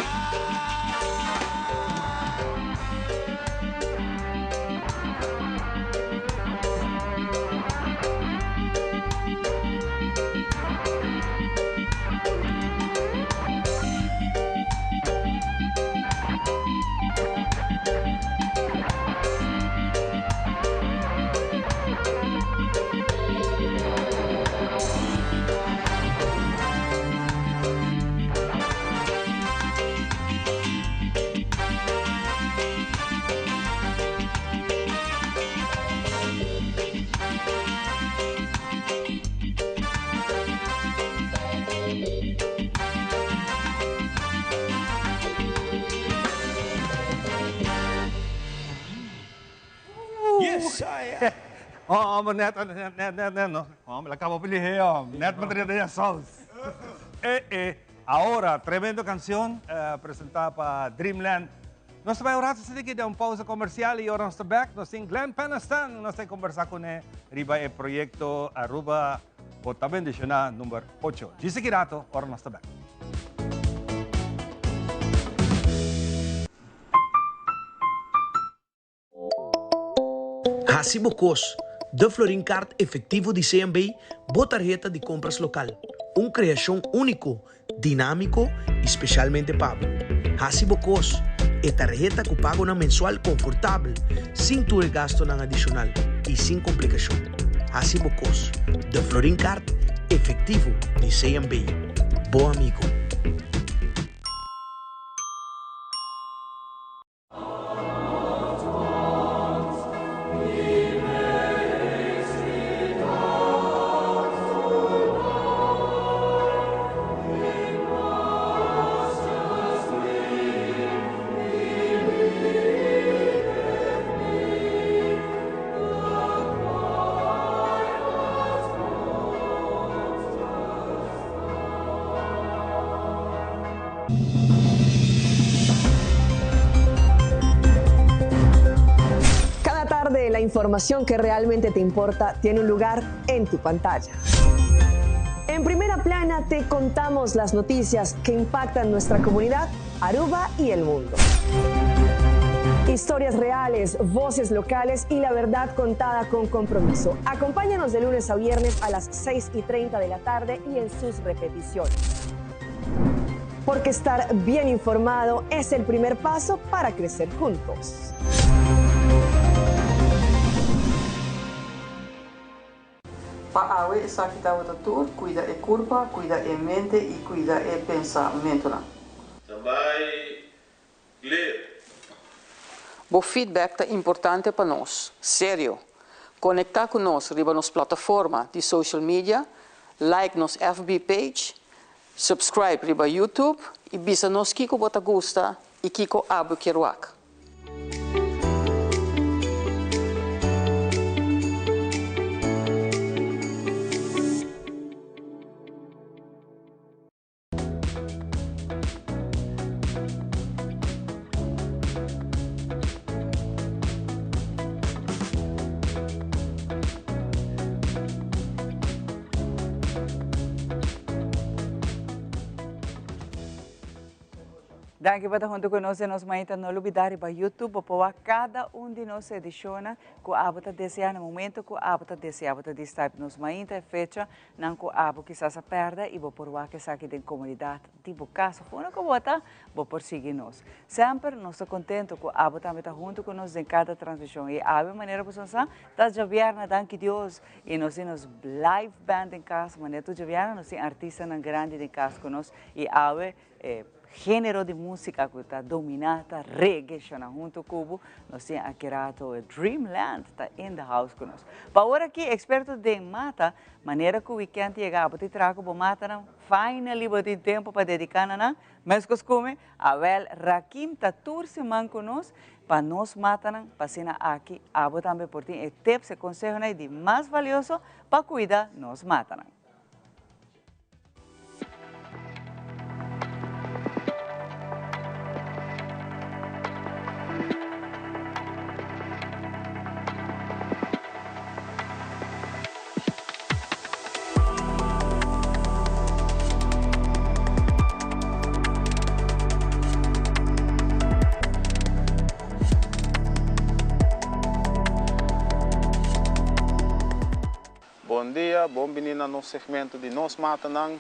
Yes, I Oh, maar net, net, net, net, net, no. Oh, me la acabo de oh. Net me trae de saus. Eh, eh. Ahora, tremendo canción uh, presentada pa Dreamland. Nos ta bai un rato asina ki den un pausa comercial y ora nos ta back nos tin Glenn Penastan nos ta conversa cune riba e proyecto Aruba Bo Ta Bendiciona number ocho. Djis aki rato ora nos ta back. Hasi bo kos, De Florin Card Efectivo di CMB, bo tarheta di kompras lokal. Un kreashon úniko, dinámiko i spesialmente pa bo. Hasi bo kos, e tarheta ku pagonan mensual konfortabel, sin tur e gastunan adishonal i sin komplikashon. Hasi bo kos, De Florin Card Efectivo di CMB, bo amigo. Cada tarde la información que realmente te importa tiene un lugar en tu pantalla. En primera plana te contamos las noticias que impactan nuestra comunidad, Aruba y el mundo. Historias reales, voces locales y la verdad contada con compromiso. Acompáñanos de lunes a viernes a las 6 y 30 de la tarde y en sus repeticiones. Porque estar bien informado es el primer paso para crecer juntos. Pa awe esaki tabata tur, cuida e curpa, cuida e mente y cuida e pensamentonan. Standby, clear. Bo feedback ta importante pa nos. Serio! Conecta cu nos riba nos plataforma di social media, like nos FB page, subscribe riba YouTube y bisa nos kico bo ta gusta y kico abo kier wak. Danki pa ta hunto ku nos den nos mainta. No lubida riba YouTube bo por wak kada un di nos edishonnan ku abo ta deseá na momento ku abo ta deseá. Bo ta dis type nos mainta e fecha nan ku abo kisas a pèrdè i bo por wak esaki den komunidat di bo kas òf unda ku bo ta, bo por sigui nos. Semper nos ta kontento ku abo tambe ta hunto ku nos den kada transmishon i awe manera bo son sa ta djabièrnè danki Dios i nos tin nos live band den kas manera tur djabièrnè nos tin artistanan grandi den kas ku nos i awe E genero di musica cu ta domina ta reggae shona hunto cu bo. Nos tin aki rato e Dreamland ta in the house cu nos. Pa ora aki experto den mata, manera cu weekend yega abo tin traha cu bo matanan, finally bo tin tempo pa dedica na nan, mescos cu mi, awel Rakim ta tur siman cu nos pa nos matanan, pa asina aki abo tambe por tin e tips, e consehonan di mas valioso pa cuida nos matanan. Bon bini na nos segmento di Nos Matanan.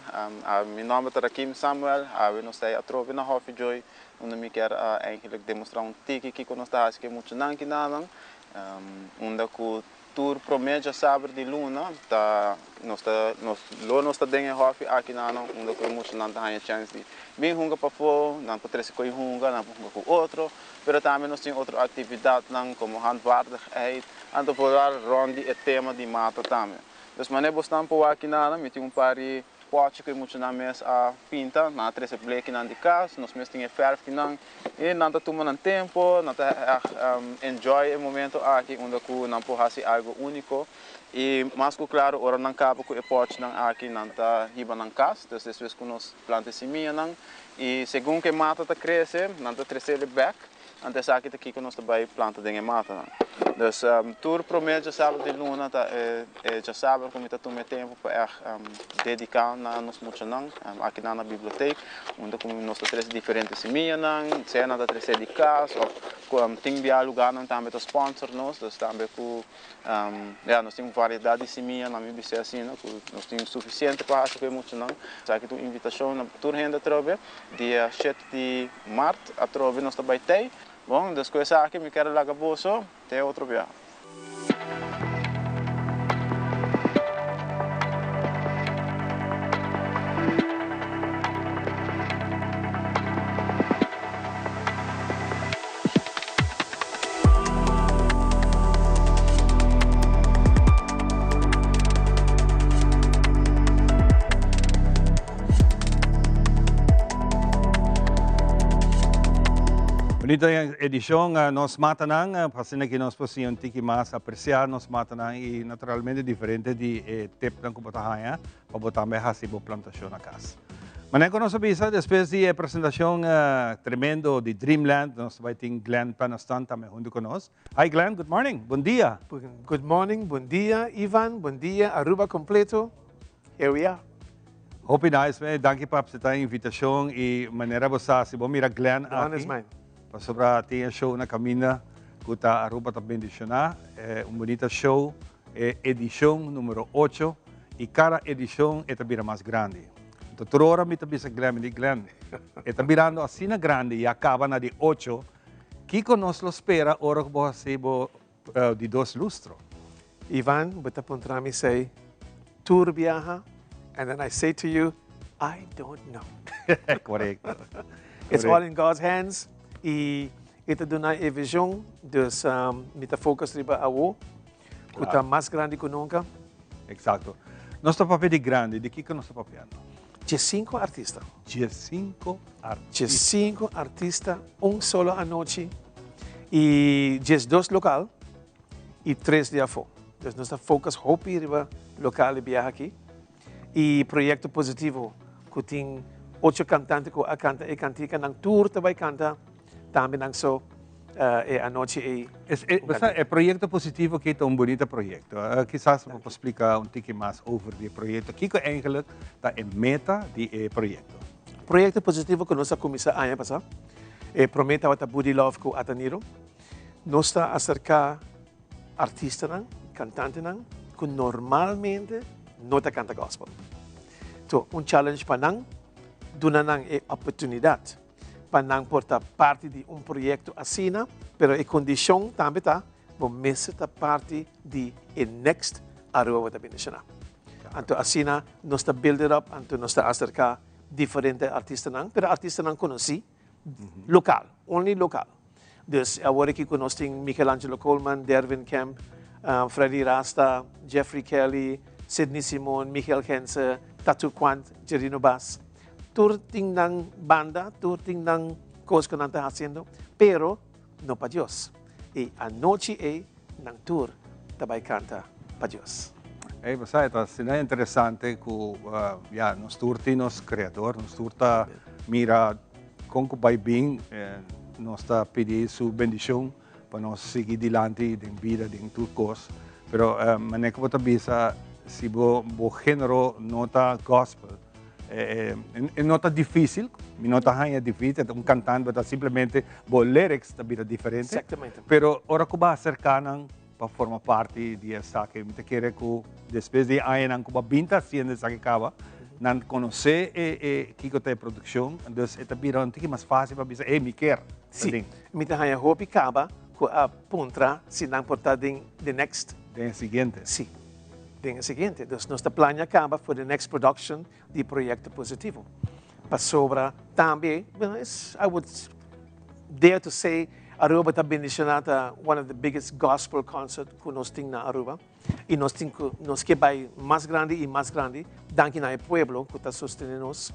Mi nomber ta Rakim Samuel. Awe nos ta atrobe na Hofi Joy, unda mi kier eigenlijk demostra un tiki kiko nos ta haci ku e muchanan kinanan, unda ku Tur promé djasaber di luna ta nos ta nos lo nos ta den e hòfi aki nan unda ku e muchanan ta haña chèns di bin hunga pafó, nan por trese ko'i hunga, nan por hunga ku otro, pero tambe nos tin otro aktividatnan komo handvaardigheid, anto vooral rònt di e tema di mata tambe. Dus manera bosnan por wak kinan mi tin un par di Pòchi ku e muchanan mes a pinta, nan a trese blekinan di kas, nos mes tin e fèrfkinan i nan ta tuma nan tempu, nan ta ègt enjoy e momento aki unda ku nan por hasi algu úniko i mas ku klaru ora nan kaba ku e pòchinan aki nan ta hiba nan kas, dus despues ku nos planta e simianan i segun ku e mata ta krese nan ta tres'é bèk. Anto esaki ta kiko nos ta bai planta den e matanan. Dus tur promé djasaber di luna ta e djasaber ku mi ta tuma e tempu pa ègt dediká na nos muchanan akinan na bibliotek unda ku nos ta trese diferente simianan, sea nan ta trese di kas òf ku tin bia lugarnan tambe ta sponsor nos, dus tambe ku Ya, nos tin un variedat di simia, na mi bis'é asina, ku nos tin sufisiente pa hasi ku e muchanan. Esaki ta un invitashon na tur hende atrobe. Dia shete di mart atrobe nos ta bai tei. Bon, dus ku esaki mi kier a laga boso te otro biaha. Bunita edicion Nos Matanan, pa asina ki nos por siña un tiki mas aprecia nos matanan y naturalmente diferente di e tipnan cu bo ta haña pa bo tambe haci bo plantacion na cas. Manera cu nos a bisa, despues di e presentacion tremendo di Dreamland, nos ta bay tin Glenn Penastan tambe hunto cu nos. Hi Glenn, good morning, bon dia. Good morning, bon dia Ivan, bon dia Aruba completo, here we are. Hopi nice man, danki pa acepta e invitacion y manera bo sa si bo mira Glenn aki, pasobra tin e show na caminda cu ta Aruba ta bendiciona, un bunita show. E edishon numero ocho i kada edishon e ta bira mas grandi. Anto tur ora mi ta bisa Glenn, mi di Glenn, e ta birando asina grandi i a kaba na di ocho, kiko nos lo spera ora ku bo hasi bo di dos lustro? Ivan, bo ta puntra mi esei tur biaha and then I say to you, I don't know. Korekto. It's all in God's hands i E ta duna e vision, dus mi ta focus riba awo, cu ta mas grandi cu nunca. Exacto. Nos ta papia di grandi, di kico nos ta papiando? Diescinco artista. Diescinco artista. Diescinco artista, un solo anochi, y diesdos local y tres di afo. Dus nos ta focus hopi riba local e biaha aki. Y Proyecto Positivo cu tin ocho cantante cu a canta e cantica, nan tur ta bay canta tambe nan so e anochi ey. E Proyecto Positivo aki ta un bunita proyecto. Kisas bo por splica un tiki mas over di e proyecto. Kico eigenlijk ta e meta di e proyecto? Proyecto Positivo cu nos a cuminsa aña pasa, e prome tabata Buddy Love cu Ataniro. Nos ta acerca Artistanan, kantantenan ku normalmente no ta kanta gospel. So, un challenge pa nan, duna nan e oportunidat pa nan por ta parti di un proyekto asina, pero e kondishon tambe ta bo mester ta parti di e next Aruba bo ta bendishoná. Anto asina nos ta build it up, anto nos ta aserká diferente artistanan, pero artistanan konosí. Local, only local. Dus awor aki cu nos tin Michelangelo Koolman, Derwin Kemp, Freddy Rasta, Jeffrey Kelly, Sidney Simon, Michael Gense, Tattoo Quant, Jerino Bass. Tur tin nan banda, tur tin nan cos cu nan ta haciendo, pero no pa Dios. Y anochi ey nan tur ta bay canta pa Dios. Ey, bo sa, e ta asina interesante cu, ya, nos tur tin nos Creador, nos tur ta mira con cu bay bin, nos ta pidi su bendicion pa nos sigui dilanti den bida, den tur cos. Pero manera cu bo ta bisa, si bo genero no ta gospel, E no ta difícil, mi no ta haña difícil, un cantante bo ta simplemente bo lyrics ta bira diferente. Exactamente. Pero ora cu bo acerca nan. pa forma parti di esaki. Mi ta kere ku despues di añanan ku bo a bin ta hasiendo esaki kaba, nan konosé e e kiko ta e produkshon, dus e ta bira un tiki mas fásil pa bisa, ey mi kier ta den. Sí, mi ta haña hopi kaba ku a puntra si nan por ta den the next. Den e siguiente. Sí, den e siguiente. Dus nos ta plania kaba for the next production di Proyecto Positivo. Pasobra tambe, I would dare to say, Aruba ta bendiciona, ta one of the biggest gospel concert cu nos tin na Aruba. Y nos tin cu, nos ke bay mas grandi y mas grandi, danki na e pueblo cu ta sostene nos,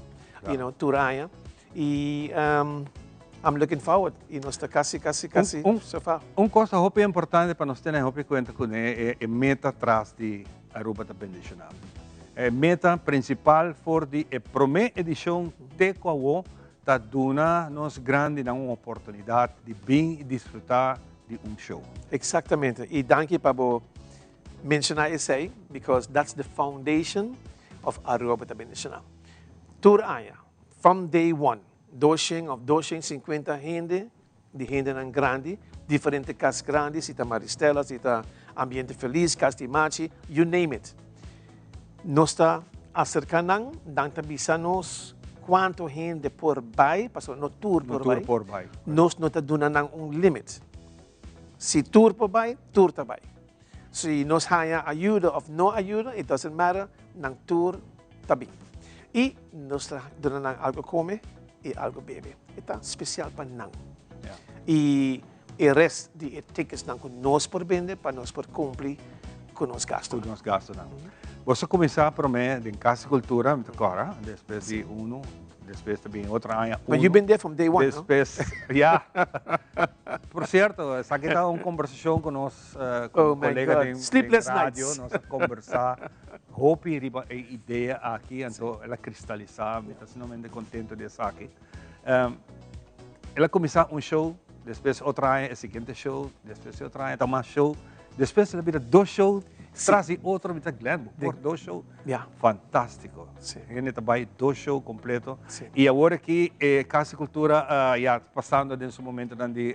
you know, tur aña. Y I'm looking forward y nos ta casi, casi, casi so far. Un cosa hopi importante pa nos tene hopi cuenta cune e e meta tras di Aruba ta bendiciona. E meta principal for di e prome edicion te cu awo ta duna nos grandinan un oportunidad di bin y disfruta di un show. Exactamente y danki pa bo menciona esey because that's the foundation of Aruba ta bendiciona. Tur aña from day one doshen of doshen cincuenta hende di hendenan grandi, diferente cas grandi, si ta Maristella, si ta Ambiente Feliz, Cas di Machi, you name it. Nos ta acerca nan, nan ta bisa nos cuanto hende por bay, pasobra no tur por bay. No tur por bay. Nos no ta duna nan un limit. Si tur por bay, tur ta bay. Si nos haya ayuda of no ayuda, it doesn't matter, nan tur ta bin. Y nos ta duna nan algo come y algo bebe. E ta special pa nan. Y e rest di e ticketsnan cu nos por bende pa nos por cumpli cu nos gastonan. Cu nos gastonan. Boso a cuminsa prome den Casa di Cultura, mi ta cora, despues di uno, despues ta bin otro aña uno. But you been there from day one, no? Despues, ya. Por cierto, esaki ta un conversacion cu nos Oh my colega God. den Sleepless radio, nights. nos a conversa hopi riba e idea aki, anto el a cristalisa, mi ta sumamente contento di esaki. El a cuminsa un show, despues otro aña e siguiente show, despues e otro aña ta mas show, despues el a bira dos show tras di otro, mi ta Glenn, bo por dos show? Fantastico. Hende ta bay dos show completo. Y awor aki e Casa di Cultura ya pasando den su momentonan di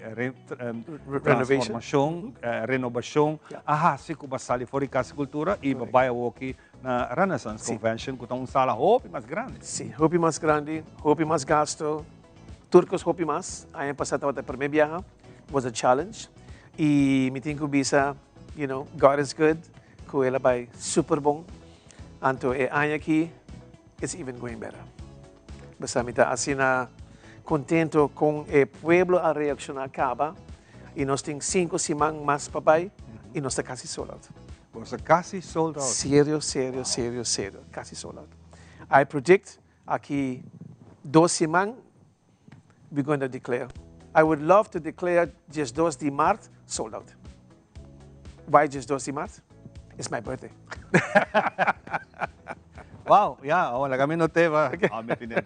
transformacion, renobacion, a haci cu bo a sali for di Casa di Cultura y bo bay awor aki na Renaissance Convention cu ta un sala hopi mas grandi. Si, hopi mas grandi, hopi mas gasto, tur cos hopi mas. Aña pasa tabata e prome biaha, was a challenge. Y mi tin cu bisa, you know, God is good, cu el a bay super bon. Anto e aña aki, it's even going better. Basa mi ta asina contento con e pueblo a reacciona caba y nos tin cinco siman mas pa bay y nos ta casi sold out. Nos ta casi sold out. Serio, serio, serio, serio, casi sold out. I predict aki dos siman we going to declare. I would love to declare diesdos di maart sold out. Why diesdos di maart? It's my birthday. Wow, ya, oh, laga mi noté pa. Ah, mi tine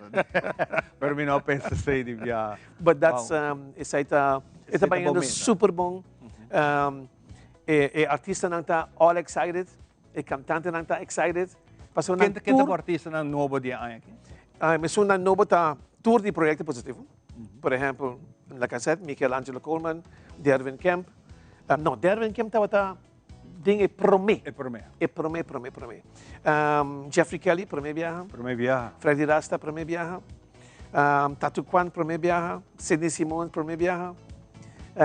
Pero mi no pensa esei di bia. But that's, um, esei ta, e ta bayendo super bon. Um, e, e artistanan ta all excited, e cantantenan ta excited. Pasobra nan Ken, ken ta tur, bo artistanan nobo di e aña aki? Ah, esunnan nobo ta tur di Proyecto Positivo. Por ehempel, like I said, Michelangelo Koolman, Derwin Kemp. Ah, no, Derwin Kemp tabata den e promé. E promé. E promé, promé, promé. Jeffrey Kelly, promé biaha. Promé biaha. Freddy Rasta, promé biaha. Tatu Kwan, promé biaha. Sidney Simons, promé biaha.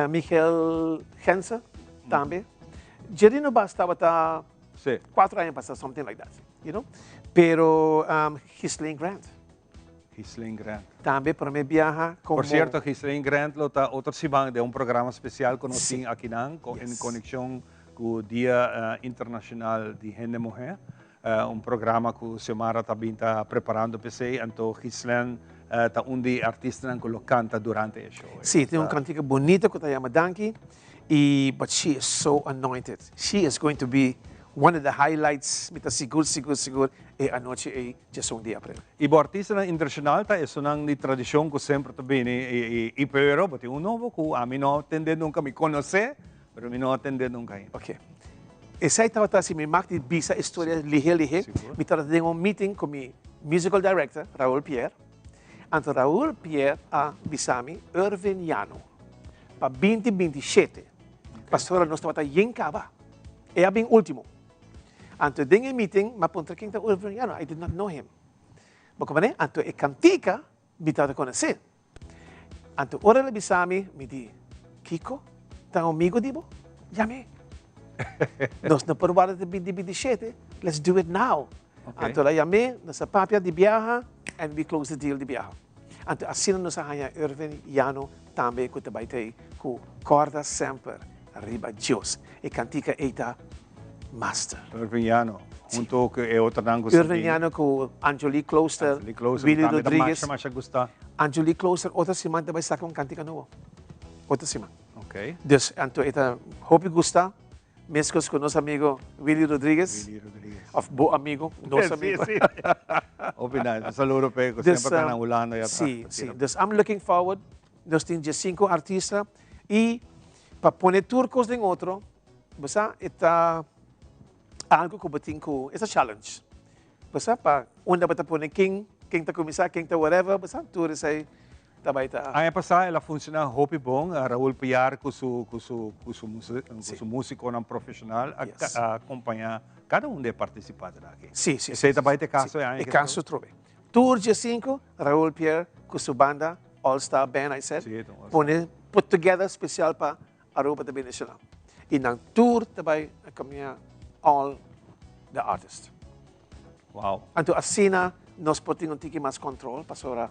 Michael Gense, tambe. Jerino Bass tabata cuatro aña pasa, something like that, you know. Pero Ghislaine Grant. Ghislaine Grant. Tambe promé biaha como. Por cierto, Ghislaine Grant lo ta otro siman den un programa special cu nos tin akinan en conexion cu Dia Internacional di Hende Muher. Un programa cu Xiomara ta bin ta preparando p'esey, anto Ghislaine ta un di e artistanan cu lo canta durante e show. Sí, tin un cantica bunita cu ta yama Danki y but she is so anointed. She is going to be one of the highlights, mi ta sigur sigur sigur e anochi ey djesun di april. Y bo artistanan internacional ta esunnan di tradicion cu semper ta bini y pero bo tin un nobo cu ami no a tende nunca, mi conoce pero mi no a tende nunca ainda. Ok. Esey tabata si mi mag di bisa e storia lihe lihe. Mi tabata den un meeting cu mi musical director, Raoul Pierre. Anto Raoul Pierre a bisa mi, Irvin Jano, pa binti 27. Pasobra nos tabata yen kaba. E a bin ultimo. Anto den e meeting m'a puntra ken ta Irvin Jano, I did not know him. Bo comprende? Anto e kantika mi tabata konosé. Anto ora el a bisa mi, mi di, Kiko? Ta un amigo di bo? Yam'é. Nos no por warda te binti binti shete, let's do it now. Anto el a yam'é, nos a papia di biaha and we close the deal di biaha. Anto asina nos a haña Irvin Jano tambe ku ta bai ta ei ku Kòrda Semper Riba Dios. E kantika ei ta master. Irvin Jano hunto ku e otronan ku sa Irvin Jano ku Anjolie Klooster, Anjolie Klooster Willy tambe ta Rodriguez. masha masha gusta. Anjolie Klooster otro siman ta bai saka un kantika nobo. Otro siman. Ok. Dus anto e ta hopi gusta. Meskos ku nos amigo Willy Rodriguez. Willy Rodriguez. Of bo amigo, nos amigo. Sí, sí. Hopi nice. Un saludo p'e ku semper ta na Hulanda ya ta. Sí, sí. Dus I'm looking forward. Nos tin diesinco artista y pa pone tur cos den otro, bo sa, e ta algo cu bo tin cu, it's a challenge. Bo sa, pa unda bo ta pone ken, ken ta cuminsa, ken ta whatever, bo sa, tur esey ta bay ta. Aña pasá el a funciona hopi bon, Raul Piar cu su cu su cu su cu su musiconan profesional a a acompaña cada un di e participantenan aki. Sí, sí. Esey ta bay ta e caso e aña E caso trobe. Tur diesinco, Raul Piar cu su banda All Star Band, I said, pone put together special pa Aruba ta bendiciona. Y nan tur ta bay acompaña all the artists. Wow. Anto asina nos por tin un tiki mas control pasobra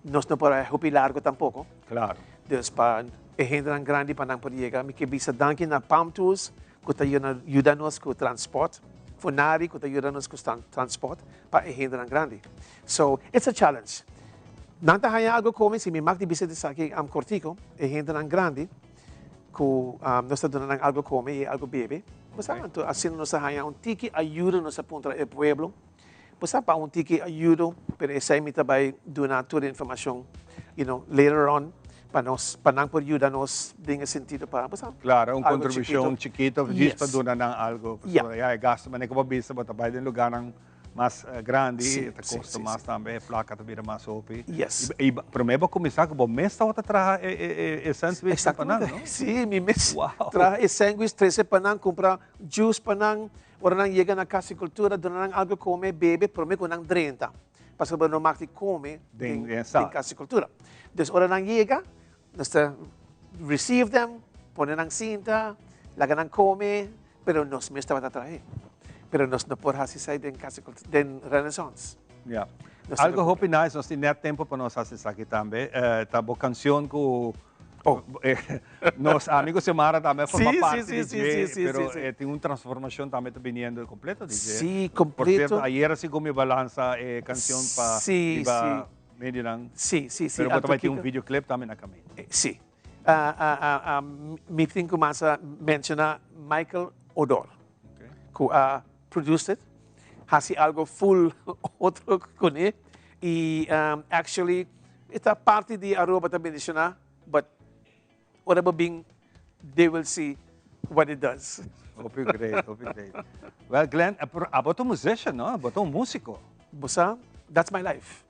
nos no por a hopi largo tampoco. Claro. Dus pa e hendenan grandi pa nan por yega mi ke bisa danki na Palm Tours ku ta yuda nos ku transport, Funari ku ta yuda nos ku transport pa e hendenan grandi. So it's a challenge. Nan ta haña algo kome si mi mak di bisa esaki am kortiko e hendenan grandi ku nos ta duna nan algo kome i algo bebe. Bo sa anto asina nos a haña un tiki ayuda nos a puntra e pueblo bo sa pa un tiki ayudo pero esei mi ta bai duna tur e informashon you know later on pa nos pa nan por yuda nos den e sentido pa bo sa Claro, un contribucion chikito djis pa duna nan algo pasobra ya e gasto manera ku bo a bisa bo ta bai den lugarnan mas grandi ta kosta mas tambe e plaka ta bira mas hopi. Yes. I prome bo kuminsá ku bo mes tabata traha e sandwich pa nan, no? Sí, mi mes traha e sandwich, trese pa nan, kumpra juice pa nan. Ora nan yega na Kas di Kultura duna nan algu kome, bebe prome ku nan drenta. Pasobra bo no mag di kome den Kas di Kultura. Dus ora nan yega, nos ta receive them, pone nan sinta, laga nan kome, pero nos mes tabata trahe. Pero nos no por hasi esei den Casa Cultura, den Renaissance. Ya. Algo hopi nice, nos tin net tempo pa nos hasi esaki tambe. Ta bo cancion cu nos amigo Xiomara tambe a forma parti di dje, pero tin un transformacion tambe ta biniendo completo di dje. Sí, completo. Por cierto, ayer si cu mi a lansa e cancion pa riba medionan. Sí, sí, sí. Pero bo ta bai tin un videoclip tambe na caminda. Sí. Mi tin cu mas a menciona Michael Odor, cu a produced it, haci algo full otro cune y actually e ta parti di Aruba ta bendiciona, but ora bo bin they will see what it does. Hopi great, hopi great. Well Glenn, abo ta un musician, no? Abo ta un musico. Bo sa, that's my life.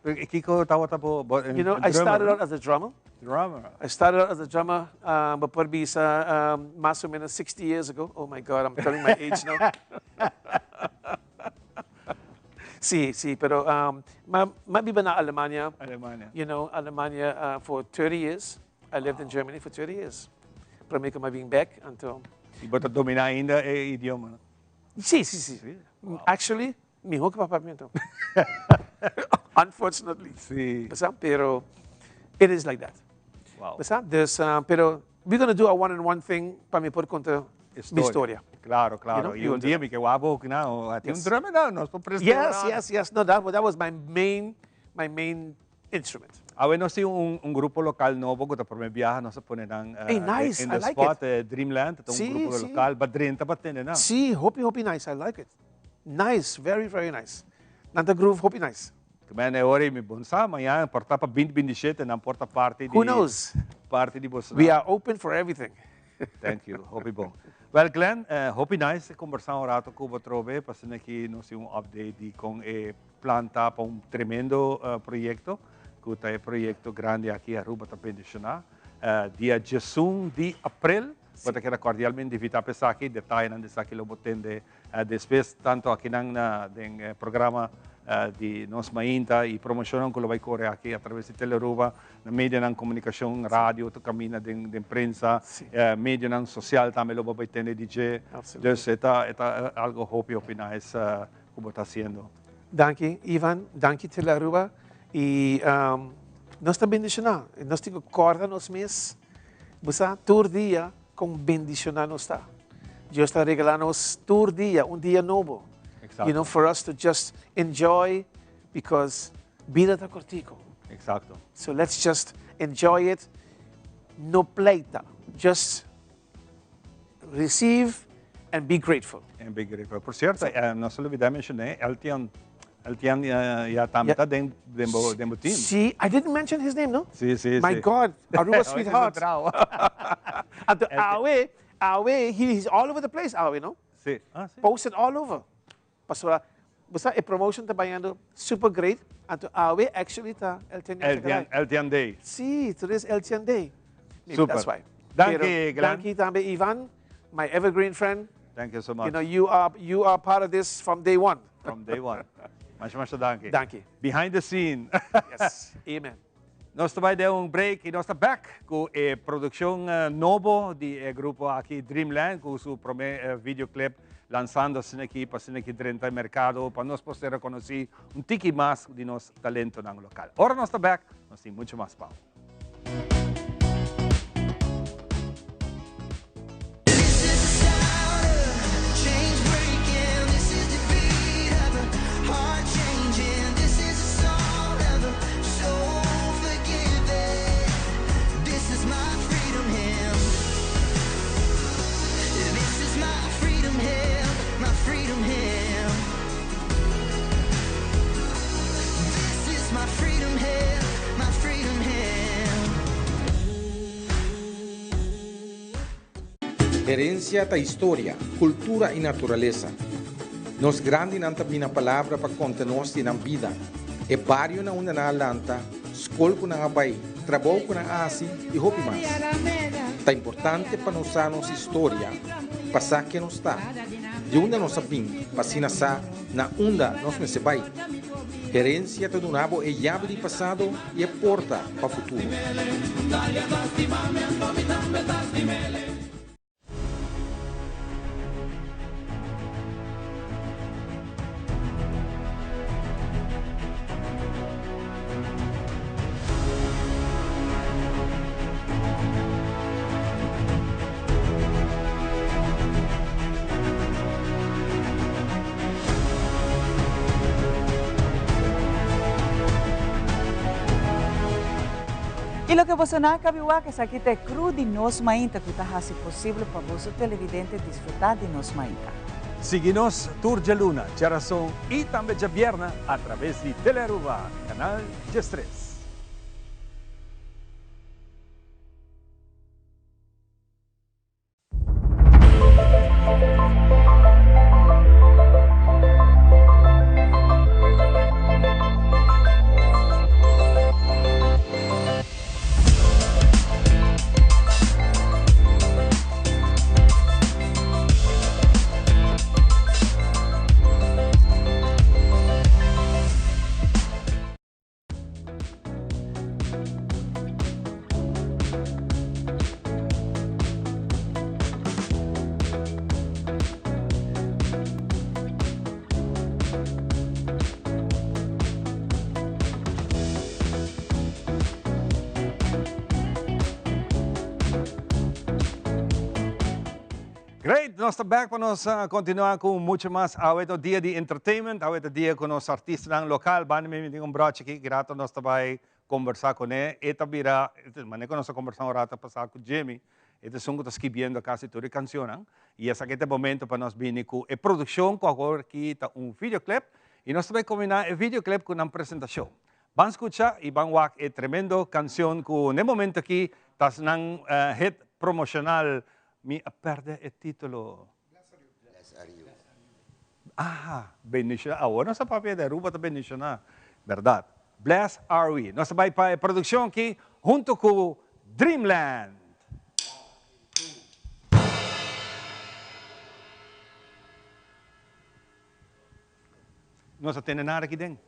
Y kico tabata bo, bo You know, I started out as a drummer. Drummer. I started out as a drummer, bo por bisa mas o menos 60 years ago. Oh my God, I'm telling my age now. Sí, sí, pero m'a biba na Alemania. Alemania. You know, Alemania for 30 years. I lived in Germany for 30 years. Prome cu m'a bin bek, anto. Y bo ta domina ainda e idioma, no? Sí, sí, sí. Actually, Miho ku papiamento. Unfortunately. Sí. Besa? Pero it is like that. Wow. Besa? Dus, pero we gonna do a one on one thing pa mi por konta mi historia. Claro, claro. Y un dia mi ke wak bo na, a tin un drummer na, nos por presta. Yes, yes, yes. No, that, that was my main, my main instrument. Awe nos tin un, un grupo local nobo ku ta prome biaha nos a pone nan Hey, nice. in I the like spot, it. Dreamland, ta un Sí, grupo sí. local, ba drenta pa tende nan. Sí, hopi, hopi nice. I like it. Nice, very very nice. Nan ta groove hopi nice. Ke men e ora i mi bon sa mañana por ta pa binti binti shete nan por ta parti di Who knows? parti di boso We are open for everything. Thank you, hopi bon. Well Glenn, hopi nice e kombersá un rato ku bo atrobe pa asina ki nos tin un update di kon e plan ta pa un tremendo proyekto ku ta e proyekto grandi aki Aruba ta bendishoná. Dia diesun di aprel. Bo ta keda cordialmente invita pa esaki. Detayenan di esaki lo bo tende despues, tanto akinan na den e programa di Nos Mainta y promocionnan cu lo bay core aki a traves di Telearuba, na medionan comunicacion, radio ta camina den den prensa, medionan social tambe lo bo bay tende di dje. Dus e ta e ta algo hopi hopi nice cu bo ta haciendo. Danki Ivan, danki Telearuba y nos ta bendiciona, nos tin cu corda nos mes. Bo sa, tur dia kon bendishoná nos ta. Dios ta regalá nos tur dia un dia nobo. Exacto. You know, for us to just enjoy because bida ta kortico. Exacto. So let's just enjoy it. No pleita. Just receive and be grateful. And be grateful. Por cierto, eh, no se olvida mencioné, Eltian, Eltian eh, ya tambe ta den, den bo, den bo team. Sí, I didn't mention his name, no? Sí, sí, My sí. God, Aruba Hoy es sweetheart. un trao. Anto, awe, awe, he, he's all over the place, awe, no? Sí. Ah, sí. Posted all over. Pasobra, bo sa, e promotion ta bayando super great, anto awe actually ta Eltian Eltian, Eltian Day. Sí, today is Eltian Day. Maybe Super. that's why. Danki, Pero, Glenn. Danki tambe, Ivan, my evergreen friend. Thank you so much. You know, you are, you are part of this from day one. From day one. Masha, masha danki. Danki. Behind the scene. Yes. Amen. Nos ta bai den un break y nos ta back cu e produccion nobo di e grupo aki Dreamland cu su prome videoclip lanzando asina aki pa asina aki drenta e mercado pa nos por ser reconoci un tiki mas di nos talentonan local. Ora nos ta back nos tin mucho mas pa. Herencia ta historia, cultura y naturalesa. Nos grandinan ta bina palabra pa conta nos di nan bida, e bario na unda nan a lanta, scol cu nan a bay, trabou cu nan a haci y hopi mas. Ta importante pa nos sa nos historia pa sa ken nos ta, di unda nos a bin pa asina sa na unda nos mester bay. Herencia ta duna bo e yabi di pasado y e porta pa futuro. Y loke boso nan a cabi wak esaki ta e crew di Nos Mainta cu ta haci posible pa boso televidente disfruta di Nos Mainta. Sigui nos tur djaluna, djarason y tambe djabierna a traves di Telearuba, canal 13. Great, nos ta back pa nos continua cu mucho mas. Awe ta dia di entertainment, awe ta dia cu nos artistanan local. Banda mi mi tin un broche aki, ki rato nos ta bay conversa cune. E ta bira, manera cu nos a conversa un rato pasa cu Jimmy, e ta esun cu ta scribiendo casi tur e cancionnan. Y esaki ta e momento pa nos bini cu e produccion cu awor aki ta un videoclip. Y nos ta bay combina e videoclip cu nan presentacion. Ban scucha y ban wak e tremendo cancion cu n'e momento aki ta nan hit promocional Mi a perde e titulo. Bless are you. Aha, bendiciona. Awor nos a papia di Aruba ta bendiciona. Berdad. Bless are we. Nos ta bay pa e produccion aki hunto cu Dreamland. Nos a tende nada aki den.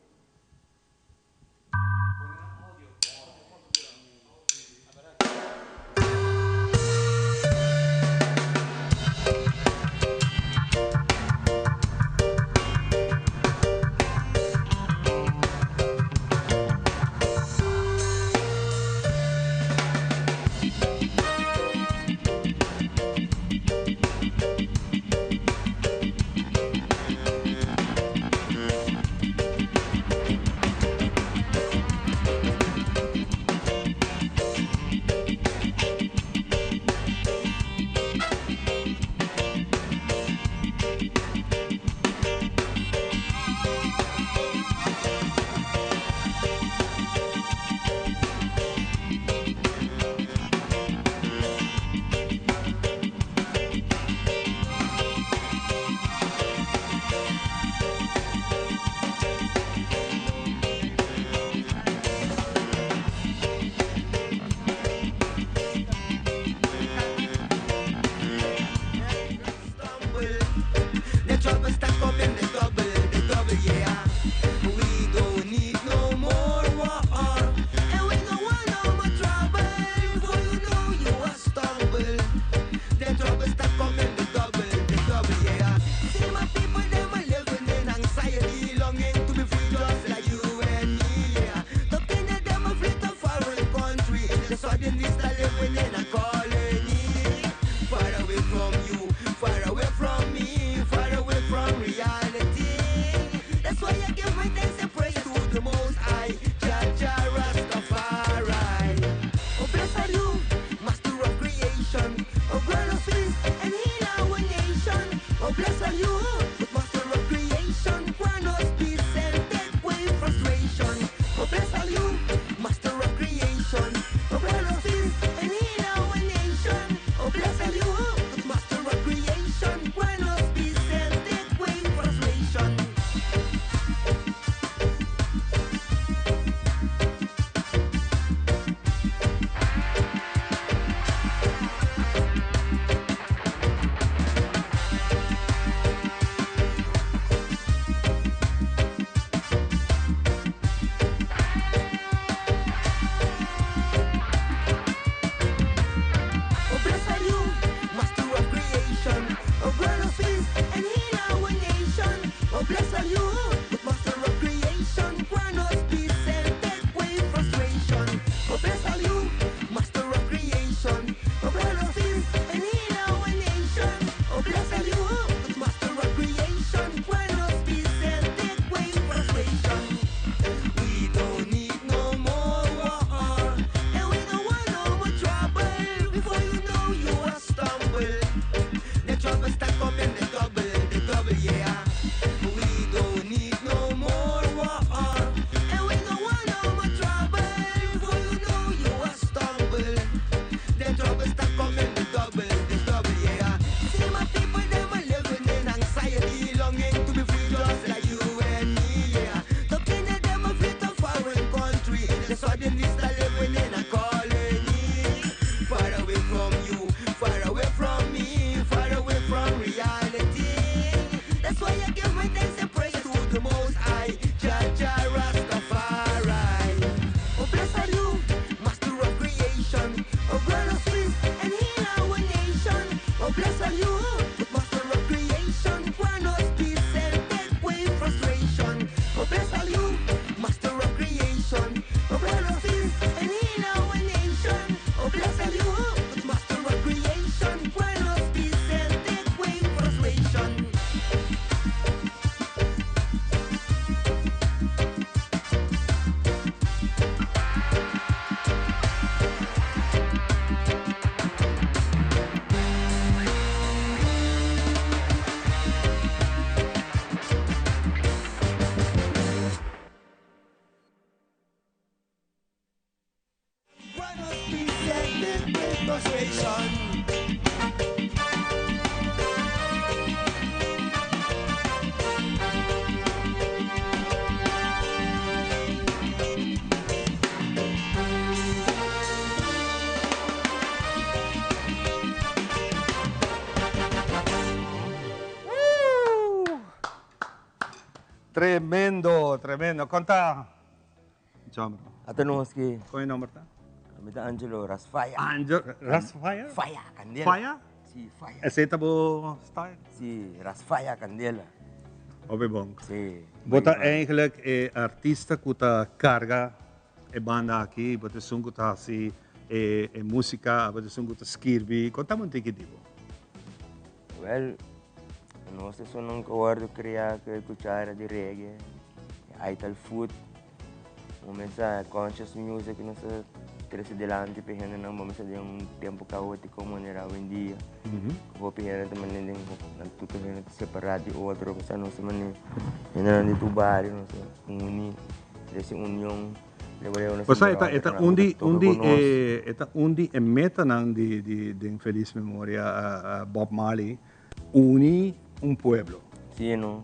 Tremendo, tremendo. Konta Jomro. Ata nos ki. Kon e nomber ta? Mi ta Angelo Rasfaya. Angelo Rasfaya? Faya, kandela. Faya? Si, faya. Esei ta bo style? Si, Rasfaya kandela. Hopi bon. Si. Bo ta eigenlijk e artista ku ta karga e banda aki, bo ta esun ku ta hasi e e músika, bo ta esun ku ta skirbi. Kontami un tiki di bo. Wel, nos esunnan ku a wòrdu kriá ku e kuchara di reggae, e ital food, bo mester conscious music nos ta trese dilanti pa e hendenan, bo mester den un tempu kaótiko manera awendia, ku hopi hende ta manera den nan tur hende ta separá di otro, osea nos ta manera hendenan di tur bario nos ta uni, trese union. Osea e ta e ta un di un di e e ta un di e metanan di di den felis memoria Bob Marley, uni un pueblo. Sí no,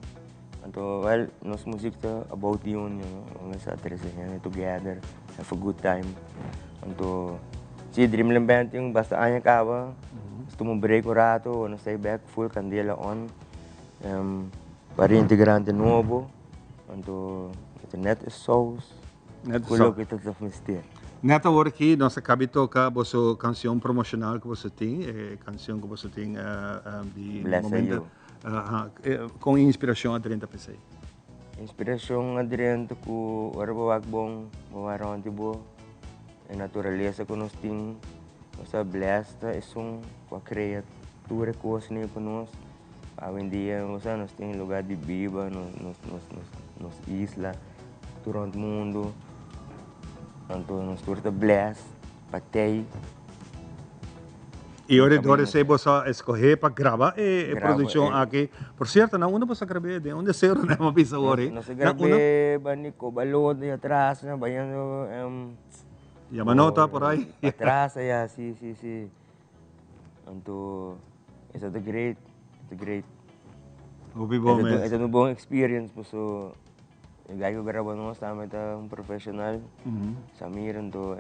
anto wel nos muziek ta about di union no, nos mester a trese hende together, have a good time, anto sí Dreamland Band tin basta aña kaba, nos tuma un break un rato, nos ta bek full kandela on, varios integrante nobo. Anto e ta net e saus ku loke ta ta mester. Net awor aki nos a kabi toka boso kansion promoshonal ku boso tin, e kansion ku boso tin di Bless momento. You. Kon e inspirashon a drenta p'esei? Inspirashon a drenta ku ora bo wak bon, bo wak rònt di bo, e naturalesa ku nos tin, nos ta bless ta esun ku a krea tur e kosnan ei pa nos. Awendia osea nos tin lugar di biba, nos isla tur rond mundo, anto nos tur ta bless pa tei. Y ora dor esey boso a escoge pa graba e produccion aki. Por cierto, na unda boso a grab'e? Den unda cero nan a bisa awor? Nos a grab'e banda di Cobaloto y atras, bayendo. Yamanota por ahí. Atras aya, si, si, si. Anto esa ta great, ta great. Hopi bon mes. Esa ta un bon experience paso e guy ku graba nos tambe ta un professional, Samir, anto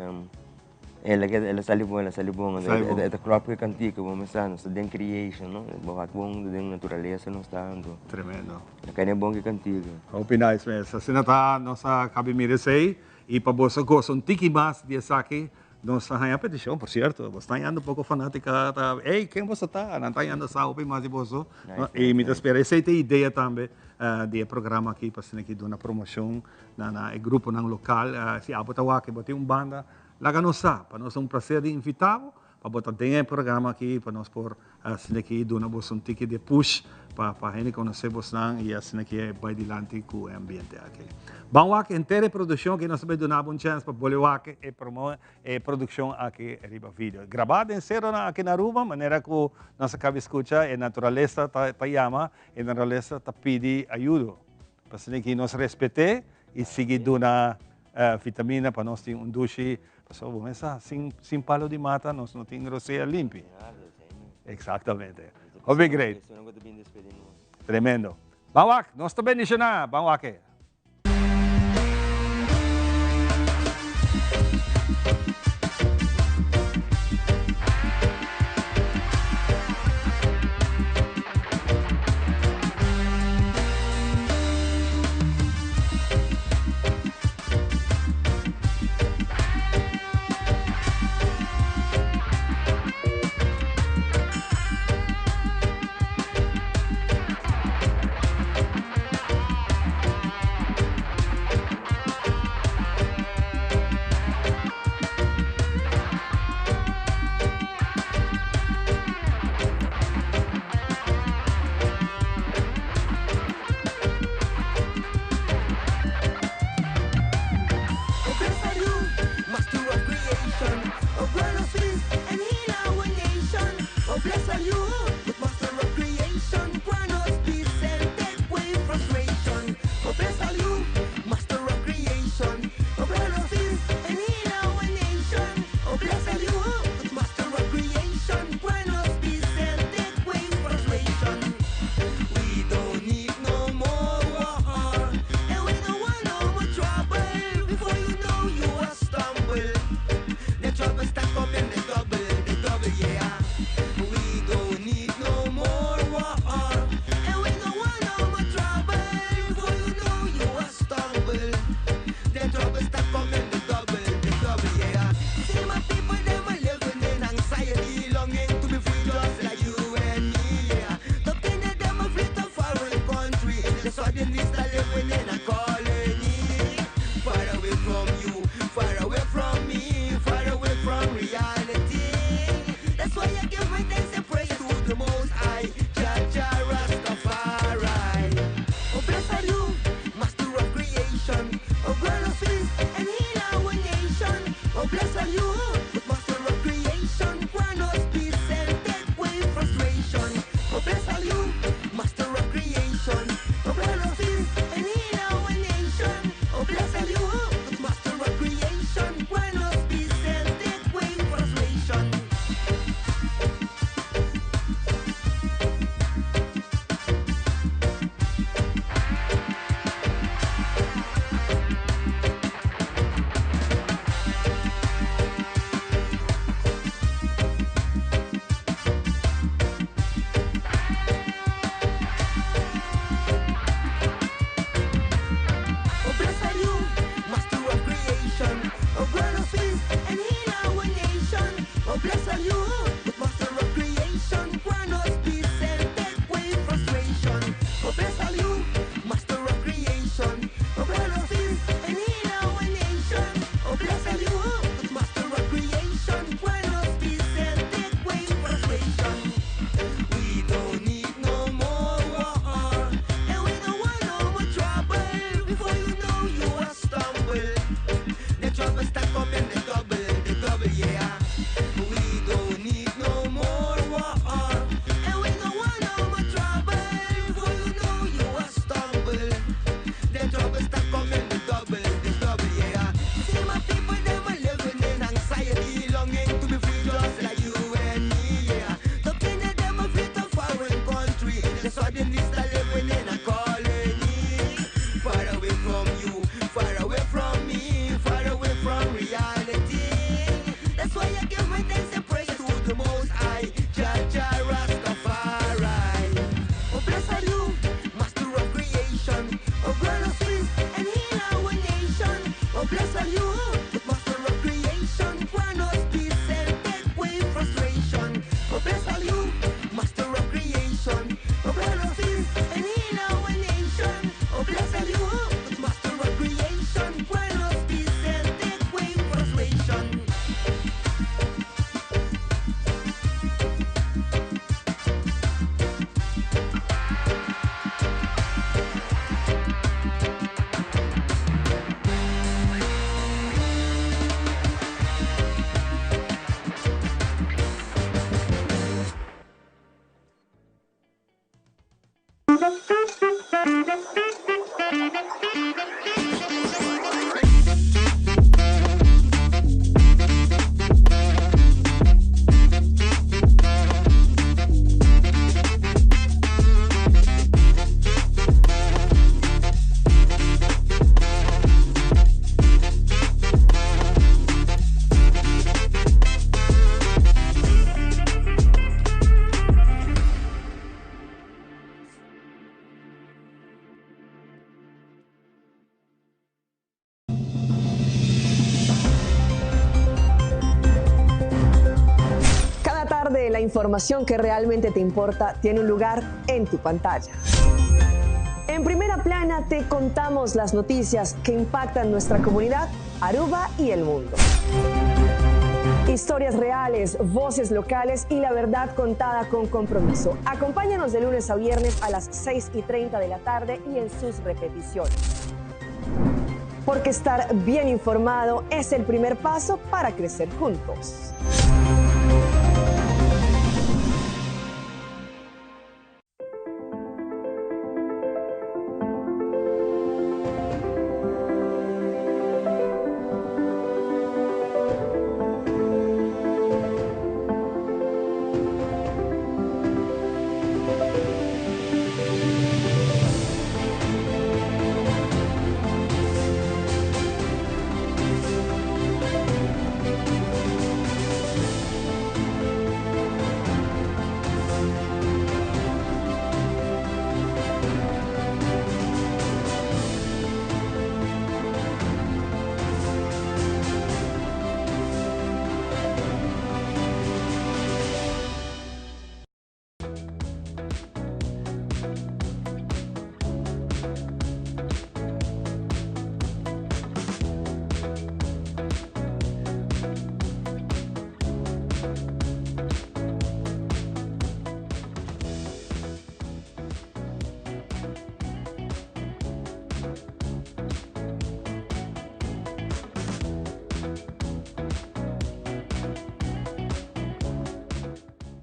el a el a sali bon, el a sali bon. E ta klòp ku e kantika bo mester nos ta den creation no, bo wak bon den naturalesa nos ta anto. Tremendo. El a kai den bon ku e kantika. Hopi nice mes. Asina ta nos a kabi mira esei i pa boso gosa un tiki mas di esaki Nos a haña peticion, por cierto, bo sta hañando poco fanatica ta, ey, ken boso ta? Nan ta hañando sa hopi mas di boso. Y mi ta spera esey ta e idea tambe di e programa aki pa asina ki duna promocion na na e gruponan local. Si abo ta wak y bo tin un banda, laga nos sa, pa nos ta un placer di invita bo pa bo ta den e programa aki pa nos por Asina ki duna boso un tiki di push pa pa hende konosé bosnan i asina ki e bai dilanti ku e ambiente aki. Ban wak henter e produkshon aki nos ta bai duna bo un chèns pa bole wak e promo e produkshon aki riba video. Grabá den seronan aki na Aruba manera ku nos a kaba di skucha e naturalesa ta ta yama, e naturalesa ta pidi ayudo. Pa asina ki nos respet'é i sigui duna vitamina pa nos tin un dushi Pasobra bo mes sa, sin, sin palo di mata nos no tin rosea limpi. Exactamente. Hopi great. Tremendo. Ban wak, nos ta bendiciona. Ban wak e. tarde, la información que realmente te importa tiene un lugar en tu pantalla. En primera plana te contamos las noticias que impactan nuestra comunidad, Aruba y el mundo. Historias reales, voces locales y la verdad contada con compromiso. Acompáñanos de lunes a viernes a las 6 y 30 de la tarde y en sus repeticiones. Porque estar bien informado es el primer paso para crecer juntos.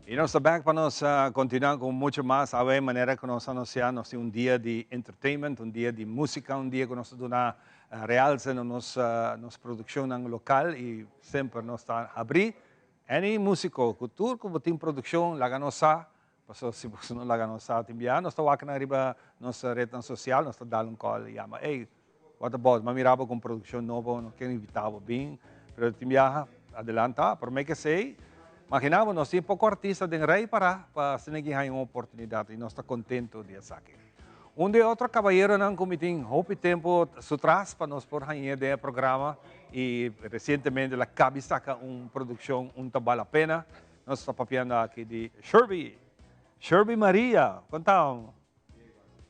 Y nos ta back pa nos continua cu mucho mas. Awe manera cu nos anuncia nos tin un dia di entertainment, un dia di musica, un dia cu nos ta duna realce na nos nos produccionnan local y semper nos ta habri. Any musico cu tur cu bo tin produccion laga nos sa, pasobra si boso no laga nos sa tin bia nos ta wak nan riba nos rednan social, nos ta dal un call y yama ey what about mi a mira bo cu un produccion nobo nos kier invita bo bin, pero tin biaha adelanta, prome ke esey imagina bo nos tin poco artista den rey para pa asina ki haña un oportunidad y nos ta contento di esaki. Un di e otro cabayeronan cu mi tin hopi tempo su tras pa nos por hañ'é den e programa y recientemente el a cabi saca un produccion Un Ta Bal La Pena. Nos ta papiando aki di Sherby, Sherby Maria, con ta?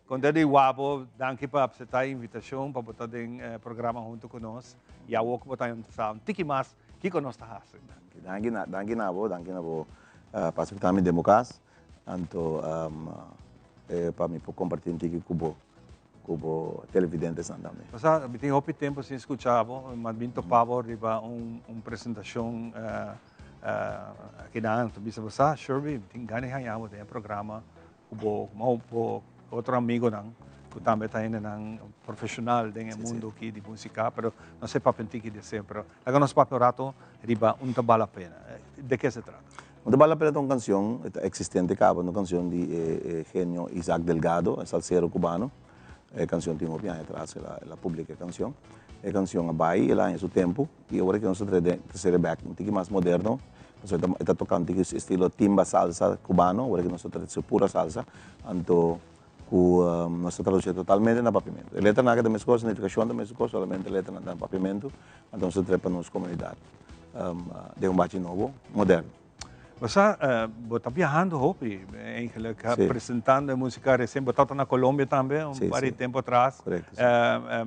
Contento y guapo, danki pa acepta e invitacion pa bo ta den e programa hunto cu nos y awo cu bo ta sa un tiki mas kico nos ta haci. Danki, danki na bo, danki na bo pa acepta mi den bo cas. Anto pa mi por comparti un tiki cu bo, cu bo televidentesnan tambe. Bo sa, mi tin hopi tempo sin scucha bo, mi a bin topa bo riba un presentacion akinan, anto bisa bo sa, Sherby, mi tin gana di haña bo den e programa cu bo, bo otro amigonan cu tambe ta hendenan profesional den e mundo aki di musica, pero nos e papia un tiki di esey, pero laga nos papia un rato riba Un Ta Bal La Pena. De ke se trata? Un Ta Bal La Pena ta un cancion, e ta existente caba, un cancion di e genio Isaac Delgado, e salsero cubano. E cancion tin hopi aña atras el a publica e cancion. E cancion a bay, el a haña su tempo y awor aki nos ta trece bek un tiki mas moderno, pasobra e ta toca un tiki estilo timba salsa cubano, awor aki nos ta trece pura salsa, anto cu nos ta traduci totalmente na papiamento. E letranan aki ta mescos, e nificacion ta mescos, solamente e letranan ta na papiamento, anto nos ta trae pa nos comunidad den un bachi nobo, moderno. Bo sa, bo ta biahando hopi, eigenlijk, presentando e musica recien, bo tabata na Colombia tambe un par di tempo atras.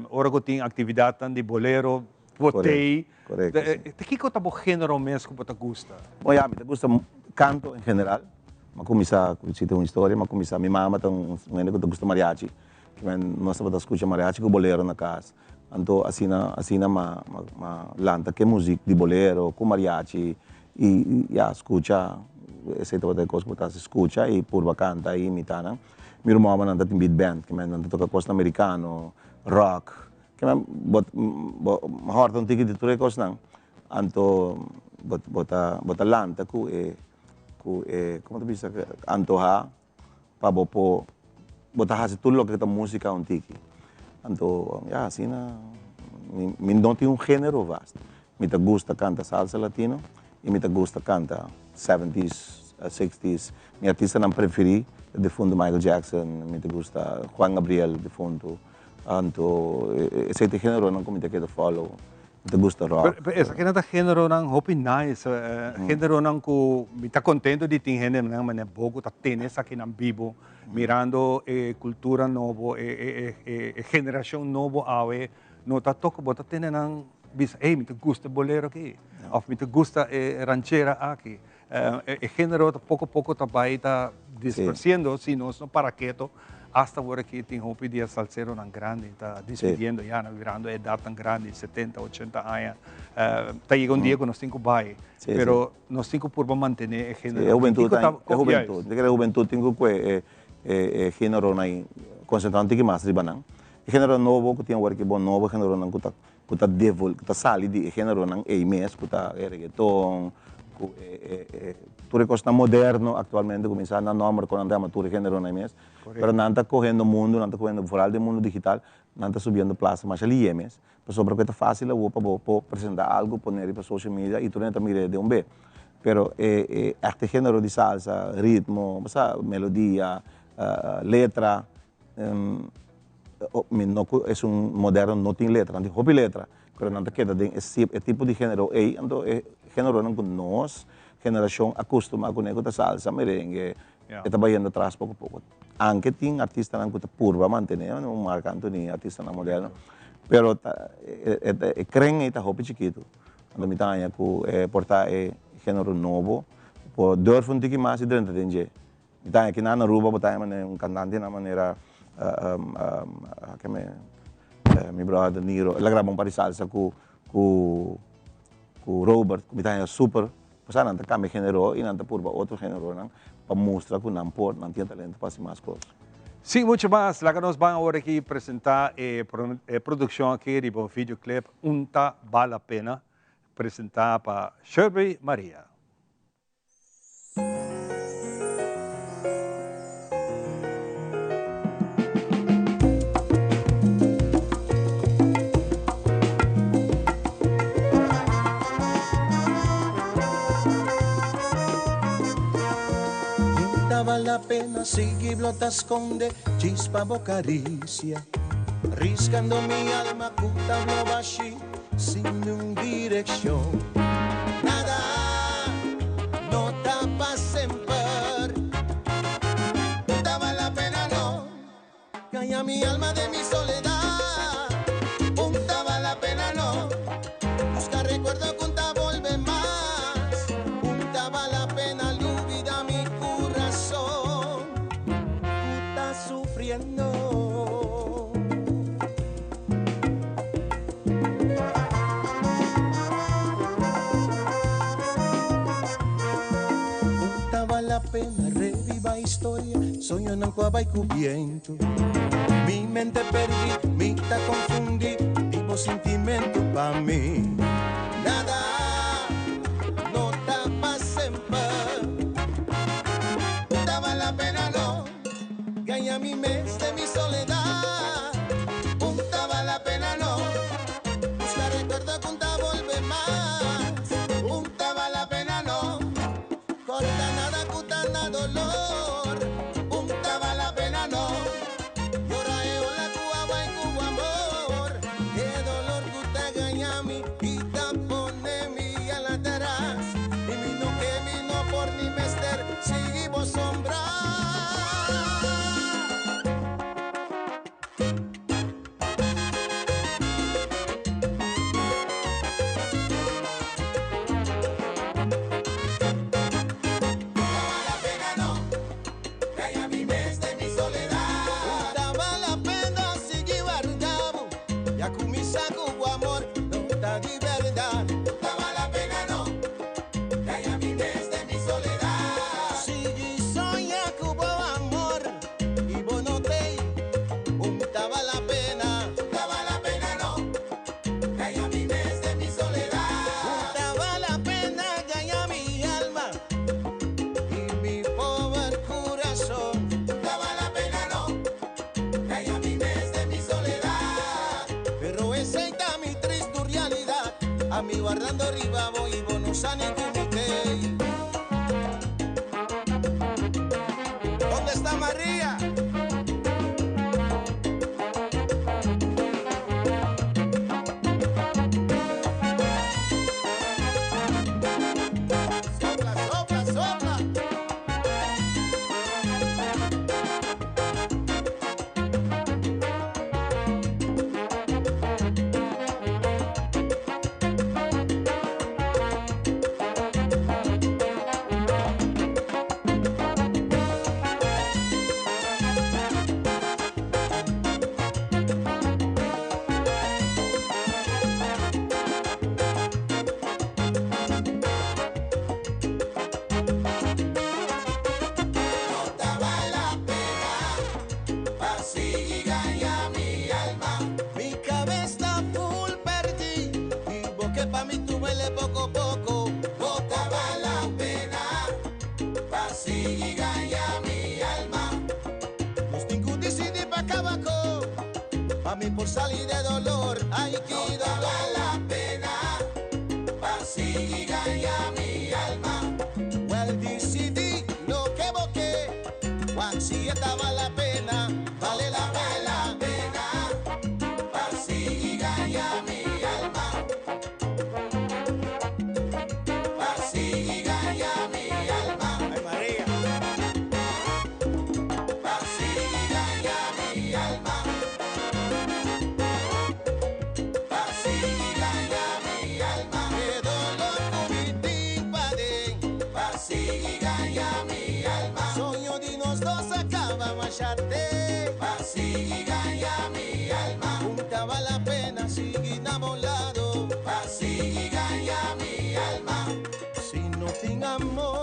Ora cu tin actividadnan di bolero, bo t'ey. Ta kico ta bo genero mes cu bo ta gusta? Bo ya, mi ta gusta canto en general. Mi a cuminsa, si tin un historia, mi a cuminsa, mi mama ta un hende cu ta gusta mariachi. Nos tabata scucha mariachi cu bolero na cas. Anto asina, asina m'a, m'a lanta cu e muziek di bolero, cu mariachi y ya, scucha, esey tabata e cos cu bo ta haci, scucha y purba canta y imita nan. Mi rumannan ta tin beat band, nan ta toca cosnan americano, rock. Kimen bo bo hòrta un tiki di tur e kosnan, anto bo bo ta bo ta lanta ku e ku e komo ta bisa antohá pa bo por bo ta hasi tur loke ta músika un tiki. Anto ya asina mi mi no tin un género vast. Mi ta gusta kanta salsa latino i mi ta gusta kanta seventies, sixties. Mi artistanan preferí ta difuntu Michael Jackson, mi ta gusta Juan Gabriel difuntu. Anto esei ta e generonan ku mi ta keda follow. Mi ta gusta rock. Pero esakinan ta generonan hopi nice, generonan ku mi ta kontento di tin hendenan manera bo ku ta tene esakinan bibo, mirando e kultura nobo, e generashon nobo awe no ta toka, bo ta tene nan bisa, ey mi ta gusta e bolero aki, òf mi ta gusta e ranchera aki. E genero ta poko poko ta bai ta dispersiendo si nos no para keto hasta awor aki tin hopi di e salseronan grandi ta dispidiendo ya nan birando edatnan grandi setenta ochenta aña ta yega un dia ku nos tin ku bai pero nos tin ku purba mantene e genero E hubentud ta e hubentud mi ta kere e hubentud tin ku kue e generonan ei konsentra un tiki mas riba nan e genero nobo ku tin awor aki bo nobo generonan ku ta ku ta devol ku ta sali di e generonan ei mes ku ta e reggaeton ku e e e tur e kosnan moderno aktualmente kuminsá nan nòmber kon nan ta yama tur e generonan ei mes pero nan ta kohendo mundu nan ta kohendo foral den mundu digital nan ta subiendo plasa masha lihe mes pasobra ku e ta fásil awor pa bo por presentá algu pone riba social media i tur hende ta mir'é den un be pero e e ègt e genero di salsa ritmo bo sa melodia letra Mi no ku esun moderno no tin letra, nan tin hopi letra, pero nan ta keda den e e tipo di genero ei, anto e generonan ku nos generashon a kustumá kuné ku ta salsa, merengue, e ta bayendo atras poko poko. Anke tin artistanan ku ta purba mantené, un Marc Anthony, artistanan moderno, pero ta e kren ei ta hopi chikitu. Anto mi ta haña ku e por ta e genero nobo por durf un tiki mas i drenta den dje. Mi ta haña kinan na Aruba bo ta haña manera un cantante na manera keme mi brother Niro el a graba un par di salsa cu cu cu Robert cu mi ta haña super pasobra nan ta cambia genero y nan ta purba otro generonan pa mustra cu nan por nan tin e talento pa haci mas cos. Sin mucho mas, laga nos ban awor aki presenta e produccion aki riba un videoclip Un Ta Bal A Pena, presenta pa Sherby Maria. Vale la pena seguir blota esconde chispa bo caricia riscando mi alma cuta blo bashi sin un dirección nada no ta pa semper Ta vale la pena no Calla mi alma de mi soledad Un ta vale la pena no Busca recuerdo con ta volve más Un ta vale la pena olvida mi corazón Está sufriendo Taba la pena reviva historia, soño nan cuaba y cubiento. Mi mente perdí, mi ta confundí, tipo sentimento pa mí. Nada, no tapa siempre. Daba la pena no, gana mi mes de mi soledad. Puntaba la pena no, busca recuerdo conta volve más. Puntaba la pena no, corta nada cutana dolor. Puntaba la pena no, llora e hola cuaba y cubo amor. Qué dolor cuta gañami y pone mi a la terraz. Y mi no que mi no por ni mester, seguimos sombra. La pena no, calla mi mes de mi soledad. Daba la pena seguir guardado, ya con mi saco amor no está de verdad. Daba la pena no, calla mi mes de mi soledad. Sigui soña cubo amor y bonote, daba la pena, daba la pena no, calla mi mes de mi soledad. Daba la pena calla mi alma y mi pobre corazón. Daba la pena no, calla mi mes de mi soledad. Pero esa está mi triste realidad. A mí guardando arriba voy y bono sani kumite. ¿Dónde está María? No ta bal la pena pa sigui gaña mi alma. Wel disidí loke bo ke, wak si e ta bal la pena, bale la pena pa sigui gaña mi alma. Pa sigui gaña mi alma. Ay Maria. Pa sigui gaña mi alma. Pa sigui gaña mi alma. E dolor ku mi tin paden. Pa sigui gaña mi alma. Soño di nos dos a kaba mashate. Pa sigui gaña mi alma. Un ta bal la pena sigui na bo lado. Pa sigui gaña mi alma. Si no tin amor.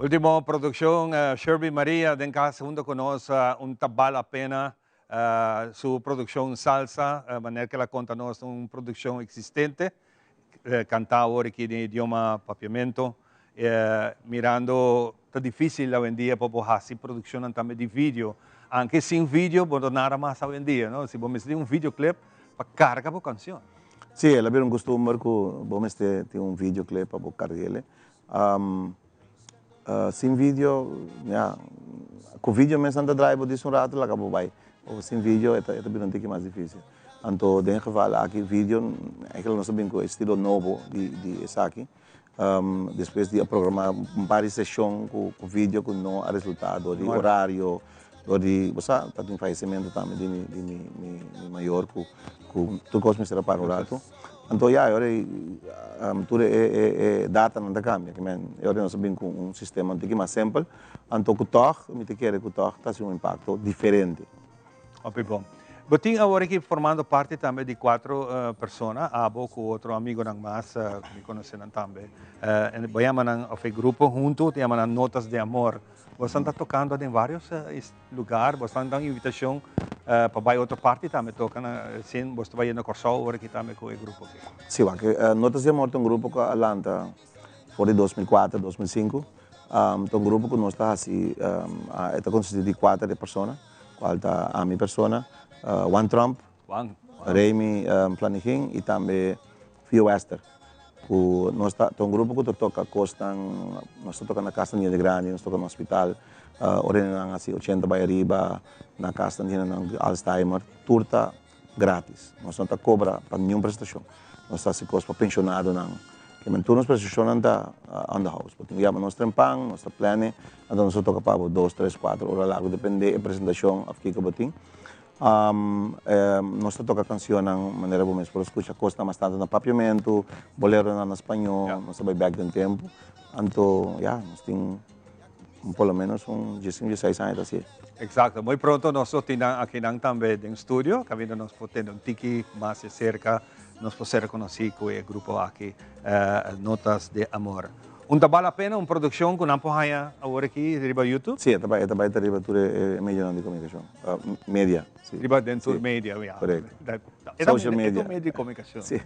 Ultimo produccion Sherby Maria den cas hunto cu nos un ta bal a pena su produccion salsa manera cu el a conta nos un produccion existente canta awor aki den idioma papiamento mirando ta dificil awendia pa bo haci produccionnan tambe di video anke sin video bo no nada mas awendia no si bo mester tin un videoclip pa carga bo cancion. Si el a bira un costumber cu bo mester tin un videoclip pa bo carguele Sin video, ya, cu video mes nan ta draai bo dis un rato laga bo bay. Sin video e ta bira un tiki mas dificil. Anto den e geval aki video, eigenlijk nos a bin cu e estilo nobo di esaki. Despues di a programa un par di sesion cu video cu no a resulta door di horario, door di, bo sa, ta tin fallecimento tambe di mi mayor cu tur cos mester a para un rato. Anto ya, e ora ei tur e datanan ta kambia. Ke men, e ora ei nos a bin ku un sistema un tiki mas simpel, anto ku tòg mi ta kere ku tòg ta hasi un impakto diferente. Hopi bon. Bo tin awor aki formando parti tambe di kuatro persona, abo ku otro amigonan mas ku mi konosé nan tambe. Bo yama nan, òf e grupo huntu ta yama nan Notas de Amor. Boso ta tokando den varios lugar, boso ta dan invitacion pa bai otro parti tambe toca na sin boso ta bai yendo Corsou ora aki tambe cu e grupo aki. Si, wak, Notas di Amor ta un grupo cu a lanta for di 2004, 2005. Ta un grupo cu nos ta haci, e ta consisti di cuater di persona, cual ta ami persona, Juan Tromp, Remy Flanegin y tambe Fio Wester. Ku nos ta ta un grupo ku ta toka kosnan, nos ta toka na kasnan di hende grandi, nos ta toka na hospital, ora hendenan hasi ochenta bai ariba, na kasnan di hendenan ku Alzheimer, tur ta gratis. Nos no ta kobra pa niun prestashon. Nos ta hasi kos pa penshonadonan. Ke men tur nos prestashonnan ta on the house. Bo tin ku yama nos trempan, nos ta plane, anto nos ta toka pa bo dos, tres, kuater ora largu, depende e presentashon òf kiko bo tin. Nos ta toka kansionnan manera bo mes por a skucha kosnan mas tantu na papiamentu, boleronan na spañó, nos ta bai bèk den tempu. Anto ya, nos tin por lo ménos un diesinco, dieseis aña ta hasié. Eksakto. Muy pronto nos lo tin nan akinan tambe den studio, kaminda nos por tende un tiki mas di serka, nos por ser konosí ku e grupo aki, Notas de Amor. Un ta bal la pena un produccion cu nan por haya awor aki riba YouTube? Sí, e ta bai, e ta bai ta riba tur e medionan di comunicacion, media, sí. Riba den tur media, ya. Correcto. Social media. E ta un medio di comunicacion. Sí.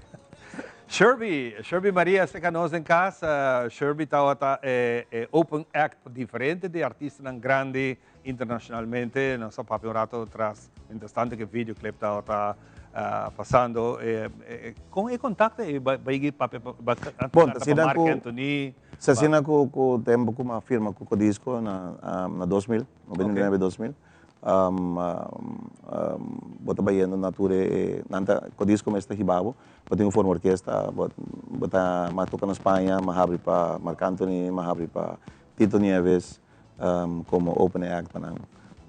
Sherby, Sherby Maria esaki nos den cas. Sherby tabata e open act pa diferente di artistanan grandi internacionalmente. Nos a papia un rato atras, mientras tanto cu e videoclip tabata pasando. Con e contacto ey bay papia pa Bon, canta pa Marc Anthony? Si asina cu tempo cu mi a firma cu Codisco na 2000, 99, 2000, bo ta bayendo na tur e, nan ta, Codisco mes ta hiba bo, bo tin un forma orkesta, bo ta, mi a toca na Spaña, mi a habri pa Marc Anthony, mi a habri pa Tito Nieves, Como open act pa nan.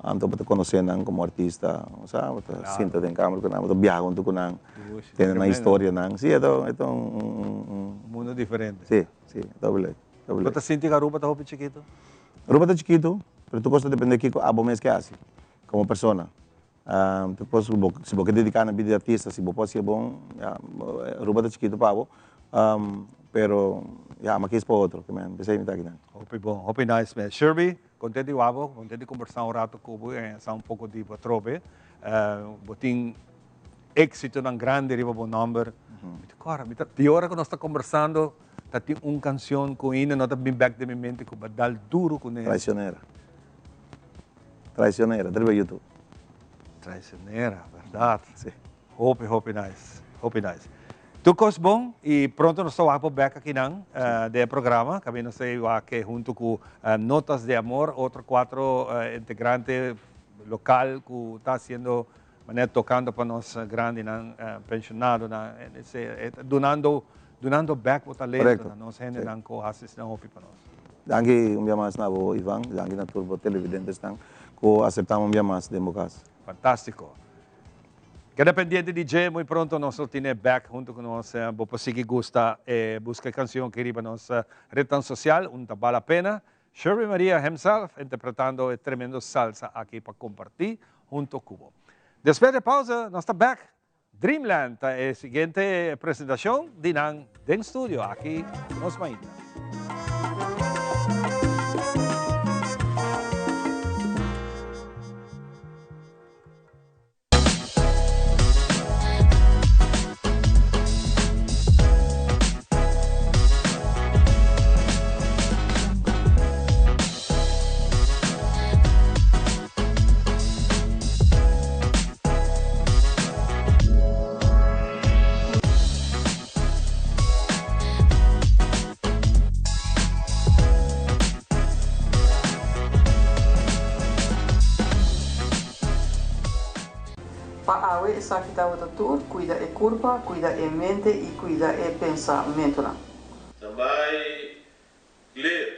Anto bo ta conoce nan como artista, osea bo ta sinta den camera cu nan, bo ta biaha hunto cu nan, tende nan historianan. Si, e ta e ta un un mundo diferente. Si, si, e ta hopi leuk, ta hopi leuk. Bo ta sinti cu Aruba ta hopi chikito? Aruba ta chikito, pero tur cos ta depende kico abo mes ke haci como persona. Tur cos cu bo, si bo ke dedica na bida di artista, si bo por haci e bon, ya, Aruba ta chikito pa bo, pero ya, ama kies pa otro, ke men, p'esei mi ta akinan. Hopi bon, hopi nice mes. Sherby, kontent di wak bo, kontent di kombersá un rato ku bo i sa un poko di bo atrobe. Bo tin. Éksitonan grandi riba bo nòmber. Mi ta kòrda, mi ta, di ora ku nos ta kombersando, ta tin un kanshon ku ainda no ta bin bèk den mi mente ku bo a dal duru kuné. Traicionera. Traicionera, ta riba YouTube. Traicionera, bèrdat. Si. Hopi, hopi nice. Hopi nice. Tur kos bon i pronto nos ta wak bo bèk akinan den e programa. Kaminda nos ta wak huntu ku Notas de Amor, otro kuatro integrante lokal ku ta hasiendo Manera tocando pa nos grandinan, pensionadonan, dunando dunando bek bo talento na nos hendenan cu haci esnan hopi pa nos. Danki un bia mas na bo Ivan, danki na tur bo televidentesnan cu aceptamo un bia mas den bo cas. Fantastico. Keda pendiente di dje, muy pronto nos lo tine bek hunto cu nos. Bo por sigui gusta e busca e cancion aki riba nos rednan social, un ta bal a pena. Sherby Maria himself interpretando e tremendo salsa aki pa comparti hunto cu bo. Despues di e pausa nos ta back. Dreamland ta e siguiente presentacion di nan den studio aki nos mainta. Pa awe esaki tabata tur, kuida e kurpa, kuida e mente i kuida e pensamentunan. Tambai clear.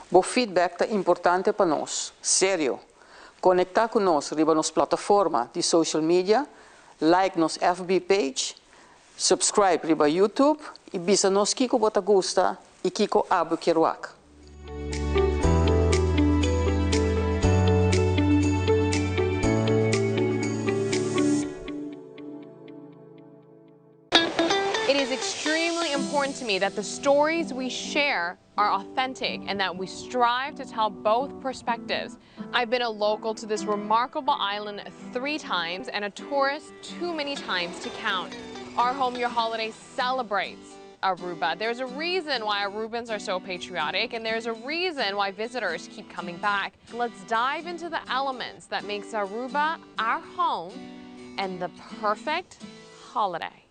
Bo feedback ta importante pa nos. Serio! Konektá ku nos riba nos plataforma di social media, like nos FB page, subscribe riba YouTube i bisa nos kiko bo ta gusta i kiko abo kier wak. It is extremely important to me that the stories we share are authentic and that we strive to tell both perspectives. I've been a local to this remarkable island three times and a tourist too many times to count. Our Home Your Holiday celebrates Aruba. There's a reason why Arubans are so patriotic and there's a reason why visitors keep coming back. Let's dive into the elements that makes Aruba our home and the perfect holiday.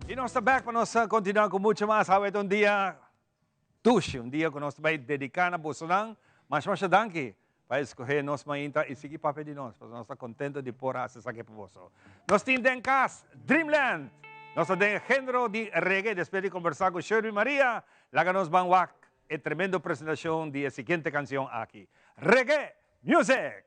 Y nos ta back pa nos continua cu mucho mas. Awe ta un dia dushi, un dia cu nos ta bay dedica na bosonan. Masha masha danki pa escoge nos mainta y sigui papia di nos, pasobra nos ta contento di por haci esaki pa boso. Nos tin den cas Dreamland. Nos ta den e genero di reggae. Despues di conversa cu Sherby Maria, laga nos ban wak e tremendo presentacion di e siguiente cancion aki. Reggae Music!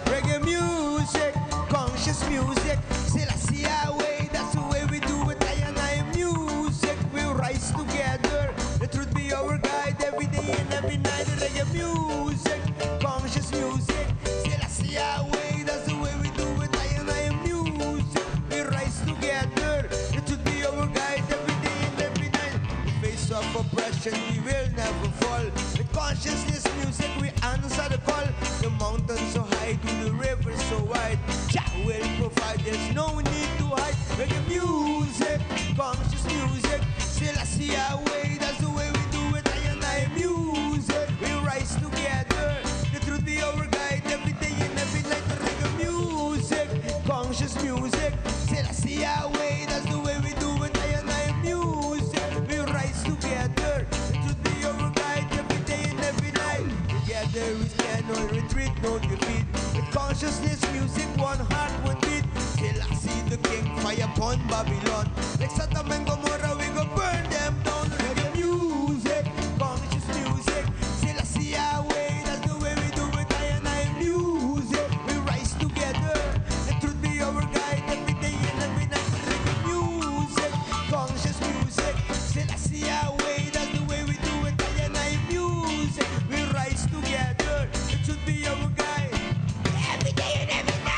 Reggae music, conscious music, Selassie way, that's the way we do it. I and I music, we'll rise together. The truth be our guide every day and every night. Reggae music, conscious music, Selassie way, that's the way we do it. I and I music, we rise together. The truth be our guide every day and every night. We face face of oppression, we will never fall. With consciousness music, we answer the call. The mountains so high to the river so wide. Jah will provide, there's no need to hide. Reggae music, conscious music. Selassie I way, that's the way we do it. I and I music, we rise together. The truth be our guide every day and every night. Reggae music, conscious music. Selassie I way, that's the way we do it. I and I music, we rise together. The truth be our guide every day and every night. Together we stand, no retreat, no defeat. With consciousness, music, one heart, one beat. Selassie the king, fire upon Babylon. Like Sodom and Gomorrah, we go burn them down. Reggae music, conscious music. Selassie I way, that's the way we do it. I and I music, we rise together. The truth be our guide every day and every night. Reggae music, conscious music. Selassie I way, that's the way we do it. I and I music, we rise together. The truth be our guide every day and every night.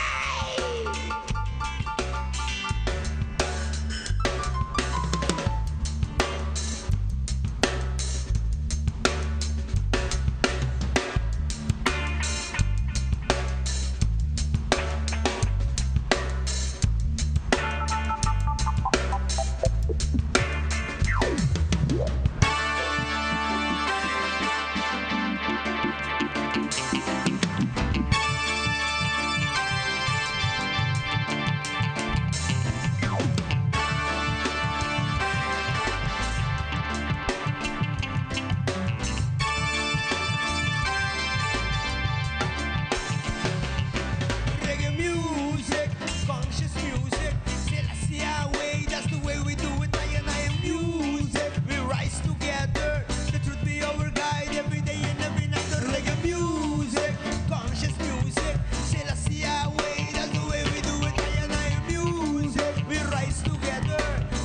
Reggae music, conscious music. Selassie I way, that's the way we do it. I and I music, we rise together. The truth be our guide every day and every night. The reggae music, conscious music. Selassie I way, that's the way we do it. I and I music, we rise together.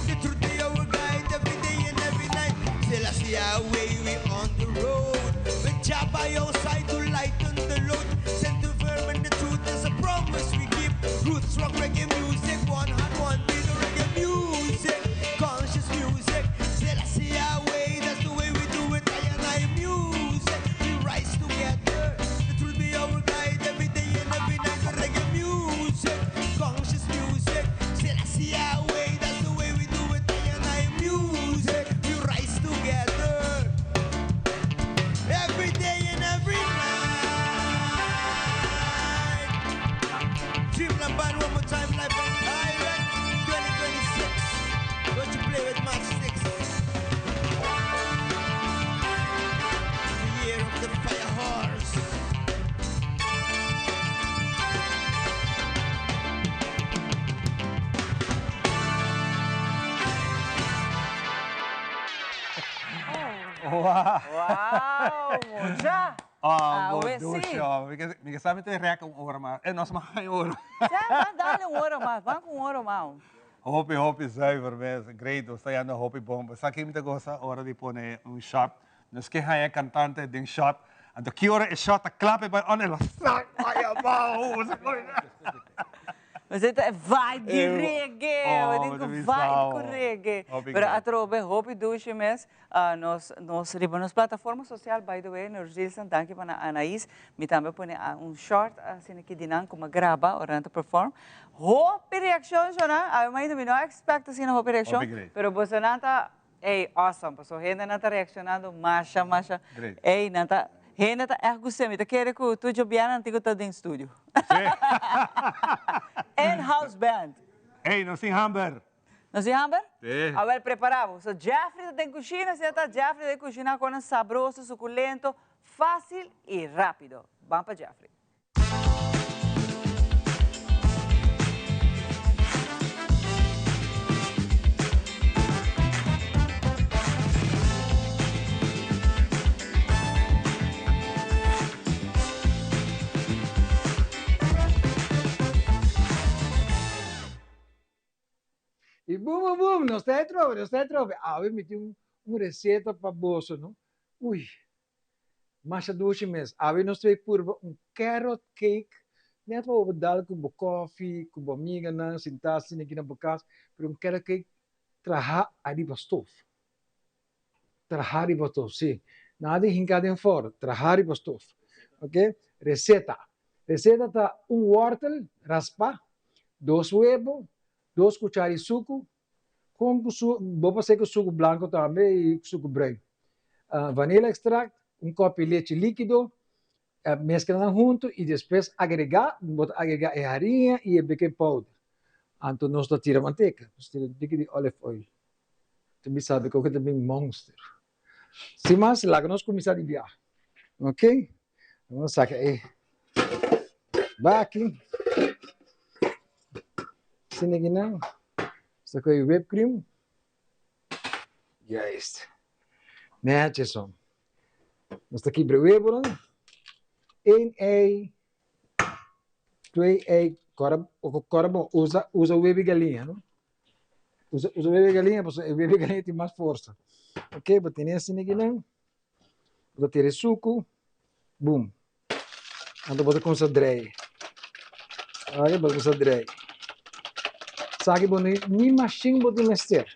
The truth be our guide every day and every night. Selassie I way, we on the road. With Jah by your side to lighten the load. Send to firm and the truth is a promise we keep. Roots rock reggae music, one heart, one beat. Reggae music, conscious music. Selassie I way, that's the way we do it. I and I music, we rise together. The truth be our guide every day and every night. Reggae music, conscious music. Selassie I way, that's the way we do it. I and I music, we rise together. Every day and every night. Dreamland Band one more time, live from Iraq 2026. Don't you play with matchsticks. The year of the fire horse. Wow! Wow, mucha! Ah, Ah, we bo sí. dushi. Mi ke sa mi ta rek un ora mas. Eh, nos mag un ora. Ja, ban dale un ora mas, ban ku un ora mas. Hopi, hopi zuiver mes. Great, nos ta yanda hopi bon. Sa ki mi ta gosa ora di pone un shot. Nos ke haña kantante den shot. Anto ki ora e shot ta klap e bai on e lo sak bai abou. Mas e vibe di reggae, Oh, we tin ku vibe ku reggae. Pero atrobe hopi dushi mes. Nos nos riba nos plataforma social, by the way, nos Gilson, danki pa na Anaís, mi tambe a pone un short asina aki di nan ku mi a graba ora nan ta perform. Hopi reakshon shona, awe mainta mi no a expect asina hopi reakshon, pero bosonan ta Ey, awesome, paso hendenan ta reaccionando masha, masha. Great. Ey, nan ta, hende ta echt gusta. Mi ta kere cu tur djobianan tin cu ta den studio. In-house band. Ey, nos tin hamber. Nos tin hamber? Sí. Awel, prepara bo. So, Jeffrey ta den cushina, si ta Jeffrey den cushina con un sabroso, suculento, facil y rapido. Ban pa Jeffrey. I bum bum bum, nos ta e trobe, nos ta e trobe. Awe mi tin un un receta pa boso, no? Uy, masha dushi mes. Awe nos ta bay purba un carrot cake, net pa bo dal cu bo koffie, cu bo amiganan, sinta asina aki na bo cas, pero un carrot cake traha ariba stof. Traha riba stof, sí. Nada di hinká den fòrnu, traha riba stof. Oké? Reseta. Reseta ta un wòrtel raspá, dos webo, dos kuchara di suku, kon ku su, bo por hasi ku suku blanku tambe i suku bruin. Vanilla extract, un kòpi lechi líkido, meskla nan huntu i despues agregá, bo ta agregá e hariña i e baking powder. Anto nos ta tira manteka, nos tira un tiki di olive oil. Ta bisa bo ku ta bin monster. Sin mas, laga nos kuminsá di biaha. Ok, nos saka e baki. Asina aki nan, nos ta kohe whipped cream. Juist. Netjes zo. Nos ta kibra webonan. Eén ei, twee ei. Kòrda, kòrda bon, usa, usa web'i galiña, no? Usa, usa web'i galiña pasobra e web'i galiña tin mas forsa. Ok, bo tene asina akinan. Bo ta tira e suku, bum. Anto bo ta kuminsá drei. Oke, bo ta kuminsá drei. Esaki bo no ni mashin bo tin mester.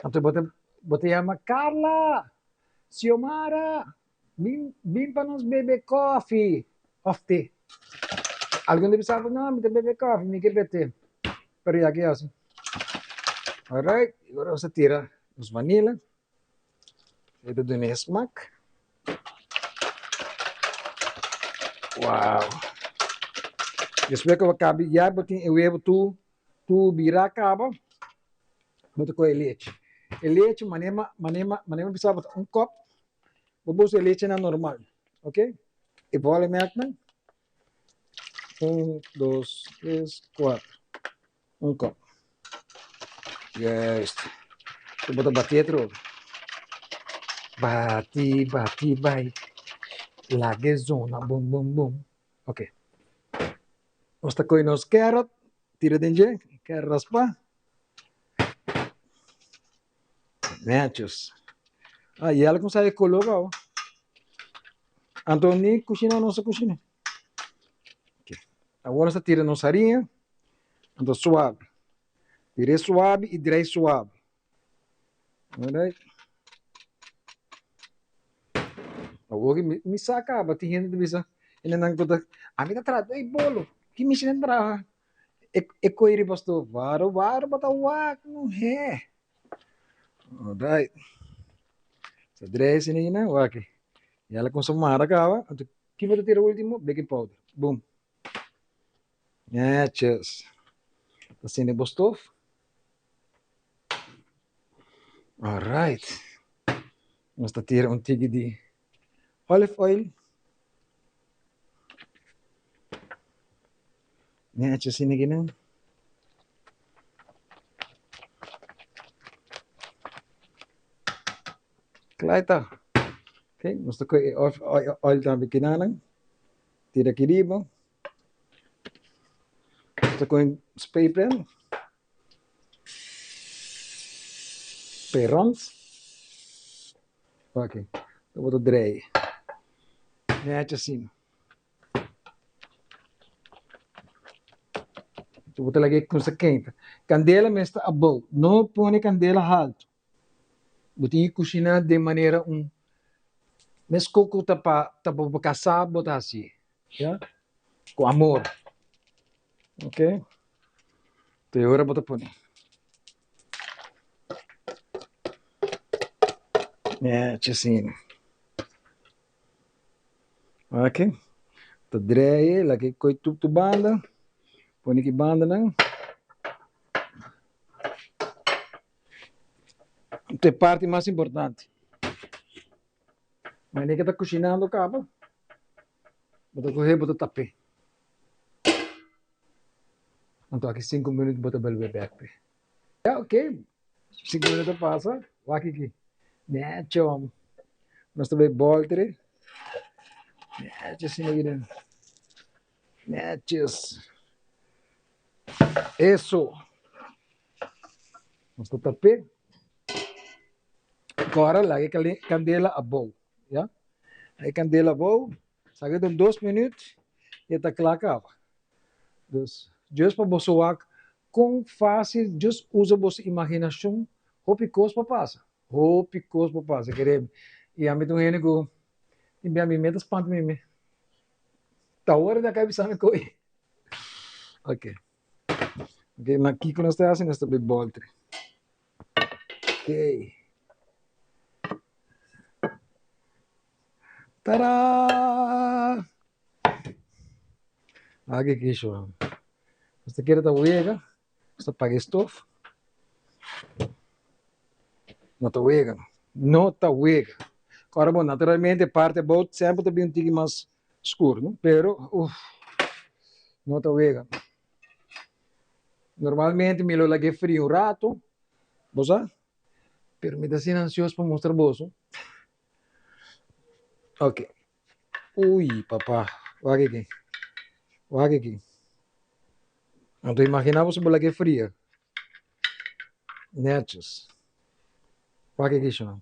Anto bo ta bo ta yama Carla, Xiomara, bin bin pa nos bebe kòfi òf te. Algun ta bisa bo, no, mi ta bebe kòfi, mi ke bebe te. Pero ya ke hasi. Alright, awor nos ta tira nos vanilla. E ta duna e smak. Wow. Despues ku bo kabi ya bo tin e webu tur tur bira kaba, bo ta kohe e lechi. E lechi manera manera manera mi bisa bo ta un kòp, bo por usa e lechinan normal, ok. E bòl e mèknan, un, dos, tres, kuater. Un kop. Juist. Bo ta bati atrobe. Bati, bati, bai. Laga e zona bum, bum, bum. Ok. Nos ta kohe nos carrot, tira den dje, carrot raspa. Netjes. Ah, y ela kumsa e koló gau. Anto ni kushina nos a kushina. Awor nos ta tira nos hariña, anto suabe. Tir'é suabe i drei suabe. Alright. Awor ki mi sa kaba tin hende ta bisa, hendenan ku ta, ami ta traha doi bolo, ki mishi nan traha? E koi riba stof, waro waro bo ta wak muhé. Alright. Sa drei asina nan, wak. I ela kumsa mara kaba, anto Ki bo ta tira ultimo? Baking powder. Boom. Netjes. Ta sende bo stof. Alright. Nos ta tira un tiki di olive oil. Netjes asina kinan. Klaar ta. Ok, nos ta koe e oil tambe kinanan. Tira aki riba. Nos ta koe un spray pen. Spray rond. Ok, ta bota drei. Netjes asina. Ta bota laga e kusa kenta. Kandela mester abou. No pone kandela haltu. Bo tin ki kushiná den manera un meskos ku ta pa ta pa bo kasá bo ta hasié, ya, ku amor, ok. Te ora bo ta pone. Nechi asina. Ok, ta drei laga e koi tur tur banda, pone ki bandanan. Ta e parti mas importante. Manera ke ta kushinando kaba, bo ta kohe bo ta tap'é. Anto aki sinku minüt bo ta bolbe bèk p'e. Ya ok, sinku minüt a pasa, wak aki. Necho, nos ta bai bòlter e. Necho asina aki den. Netjes. Eso. Nos ta tap'é. Agora laga e kandela abou, ya. Laga e kandela abou, saka den dos minüt i e ta kla kaba. Dus, djis pa boso wak kon fásil, djis usa boso imaginashon, hopi kos por pasa. Hopi kos por pasa, kere mi. I ami ta un hende ku tin bia mi meta spanta mi mi. Ta ora di a kai bisa mi koe. Ok. Ok, na kiko nos ta hasi? Nos ta bai bolter. Ok. Tadaa! Aki kisho. Nos ta kere ta wega. Nos ta paga e stof. No ta wega. No ta wega. Ora bo naturalmente parti abou semper ta bin un tiki mas skur, no? Pero, uf, no ta wega. Normalmente mi lo lag'é fria un rato, bo sa? Pero mi ta asina ansioso pa mustra boso. Ok. Ui, papá. Wak aki. Wak aki. Anto imagina bo si bo lag'é fria. Netjes. Wak aki shon.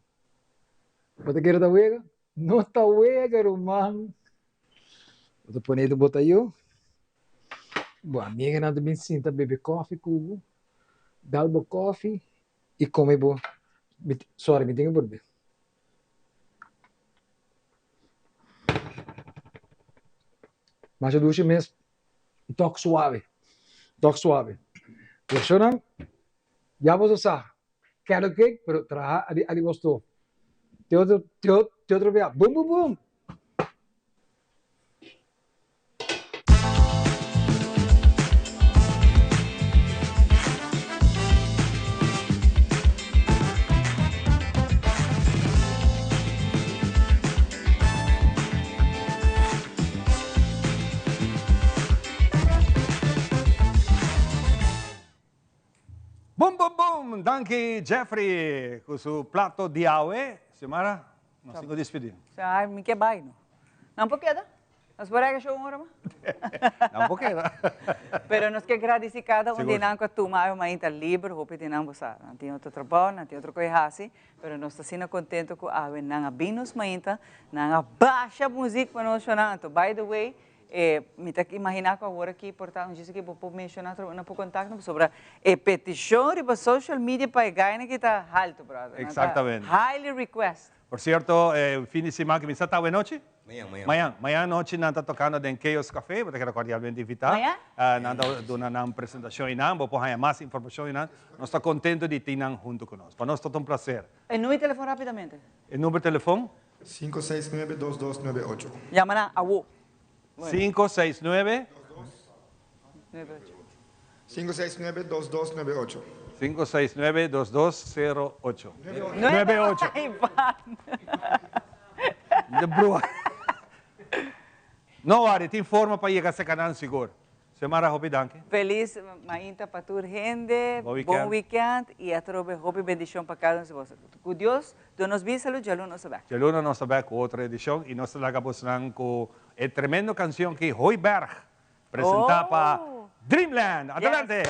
Bo ta kere ta wega? No ta wega, ruman. Bo ta pone den bo tayo. Bo amiganan ta bin sinta bebe kofi ku bo. Dal bo kofi i kome bo. Sorry, mi tin ku burbe. Masha dushi mes. Tok suave. Tok suave. Personan, ya boso sa. Carrot cake, pero traha ariba stof. Te otro, te otro bia. Bum, bum, bum! Boom boom boom! Danki Jeffrey cu su plato di awe. Xiomara, nos tin cu despedi. Ay, mi ke bai no. Nan por keda? Nos por rega show un ora mas? Nan por keda. Pero nos ke gradici cada un di nan cu a tuma awe mainta liber. Hopi di nan bo sa, nan tin otro trabao, nan tin otro cu e haci. Pero nos ta asina contento cu awe nan a bin nos mainta, nan a basha muziek pa nos shownan. Anto by the way, E mi ta imaginá ku awor aki por ta un djis aki bo por menshoná otro nan por kontakto pasobra e petishon riba social media pa e gainan aki ta haltu brother. Nan ta Exactamente. highly request. Por cierto, e fin di siman ki mi sa ta awe nochi? Mañan, mañan. Mañan. Mañan nochi nan ta tocando den Chaos Café, bo ta keda cordialmente invitá. Mañan? Nan ta duna nan presentacion einan, bo por haña mas informacion einan. Nos ta contento di tin nan hunto cu nos. Pa nos ta un placer. E number di telefon rapidamente. E number di telefon? 569-2298. Yama nan awo. 569. 569-2298. 569-2208. 98. De brua. No worry, tin forma pa yega serka nan sigur. Xiomara hopi danki. Feliz mainta pa tur hende. Bon weekend. Bon weekend y atrobe hopi bendicion pa cada un di boso. Cu Dios duna nos bien salud djaluna nos ta bek. Djaluna nos ta bek cu otro edicion y nos ta laga bosnan cu e tremendo cancion ki Hooiberg presenta pa Dreamland. Adelante!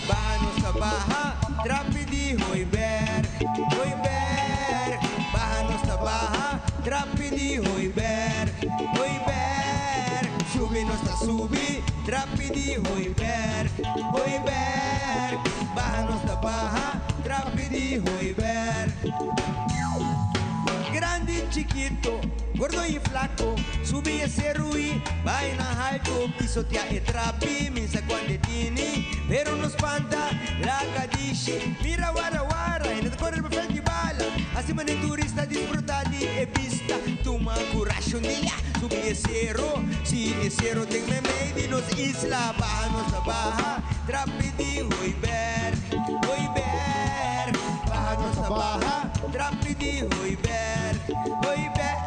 Baha nos ta baha, trapi di Hooiberg, Hooiberg. Baha nos ta baha, trapi di Hooiberg, Hooiberg. Subi nos ta subi, trapi di Hooiberg, Hooiberg. Baha nos ta baha, trapi di Hooiberg. Grandi, chikito, gordo y flaco, subi e seru y bai na halto, pisotea e trapi, min sa cuando tini, pero no spanta, laga dishi, mira wara wara, hende ta corre pa veld di bala, haci mane turista disfruta di e bista, tuma curashi un dia, subi e sero, si e sero den memey di nos isla, baha nos ta baha, trapi di Hooiberg, Hooiberg, baha nos ta baha. Trapi di Hooiberg, Hooiberg.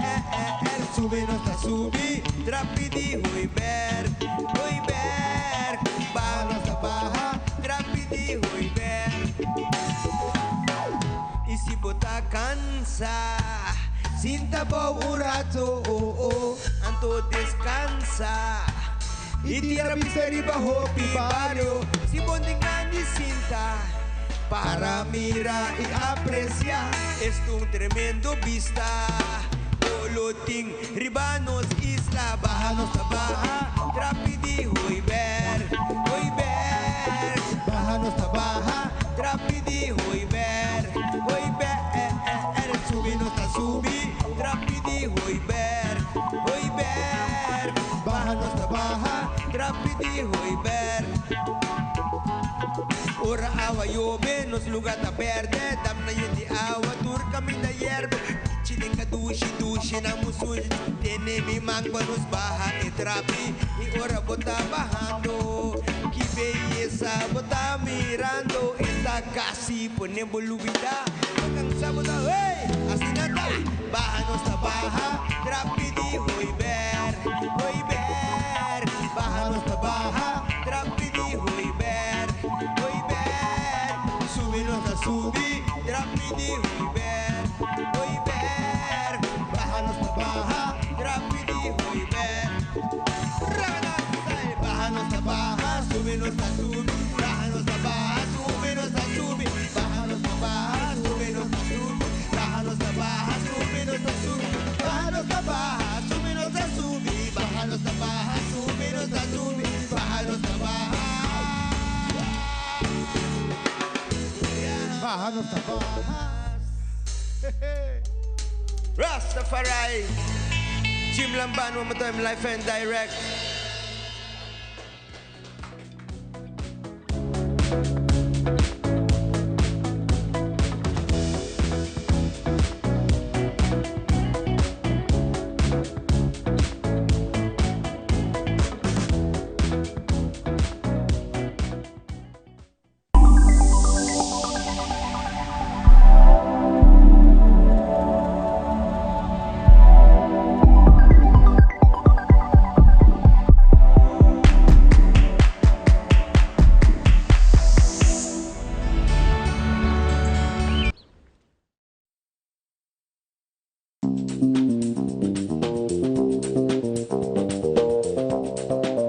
Subi nos ta subi, trapi di Hooiberg, Hooiberg. Baha nos ta baha, trapi di. di Hooiberg. Y si bo ta cansa, sinta abou un rato, oh, oh, anto descansa. Y tira bista riba hopi bario, si bo tin gan di sinta, para mira y aprecia, esta un tremendo bista. Bo lo tin riba nos isla, baha nos ta baha, trapi di Hooiberg, Hooiberg. Baha nos ta baha, trapi di Hooiberg, Hooiberg. Subi nos ta subi, trapi di Hooiberg, Hooiberg. Baha nos ta baha, trapi di Hooiberg. Ora awa yobe, nos luga ta berde, dam nan yen di awa, tur caminda yerbe. Pichi den cadushi, dushi na musushi, tene mi man pa nos baha e trapi. Y ora bo ta bahando, ki beyesa bo ta mirando, e ta casi pone bo lubida. Bo cansa bo ta, hey, asina ta. Baha nos ta baha, trapi di Hooiberg, Hooiberg. Baha nos ta baha, trapi di Hooiberg, Hooiberg. Subi nos ta subi, trapi di Hooiberg, Hooiberg. Baha nos ta baha, trapi di Hooiberg. Baha nos ta baha, subi nos ta subi. Baha nos ta baha, subi nos ta subi. Baha nos ta baha, subi nos ta subi. Baha nos ta baha, subi nos ta subi. Baha nos ta baha, subi nos ta subi. Baha nos ta baha, subi nos ta subi. Baha nos ta baha. Baha nos ta baha. Rastafari. Jim Lamban, one more time, live and direct.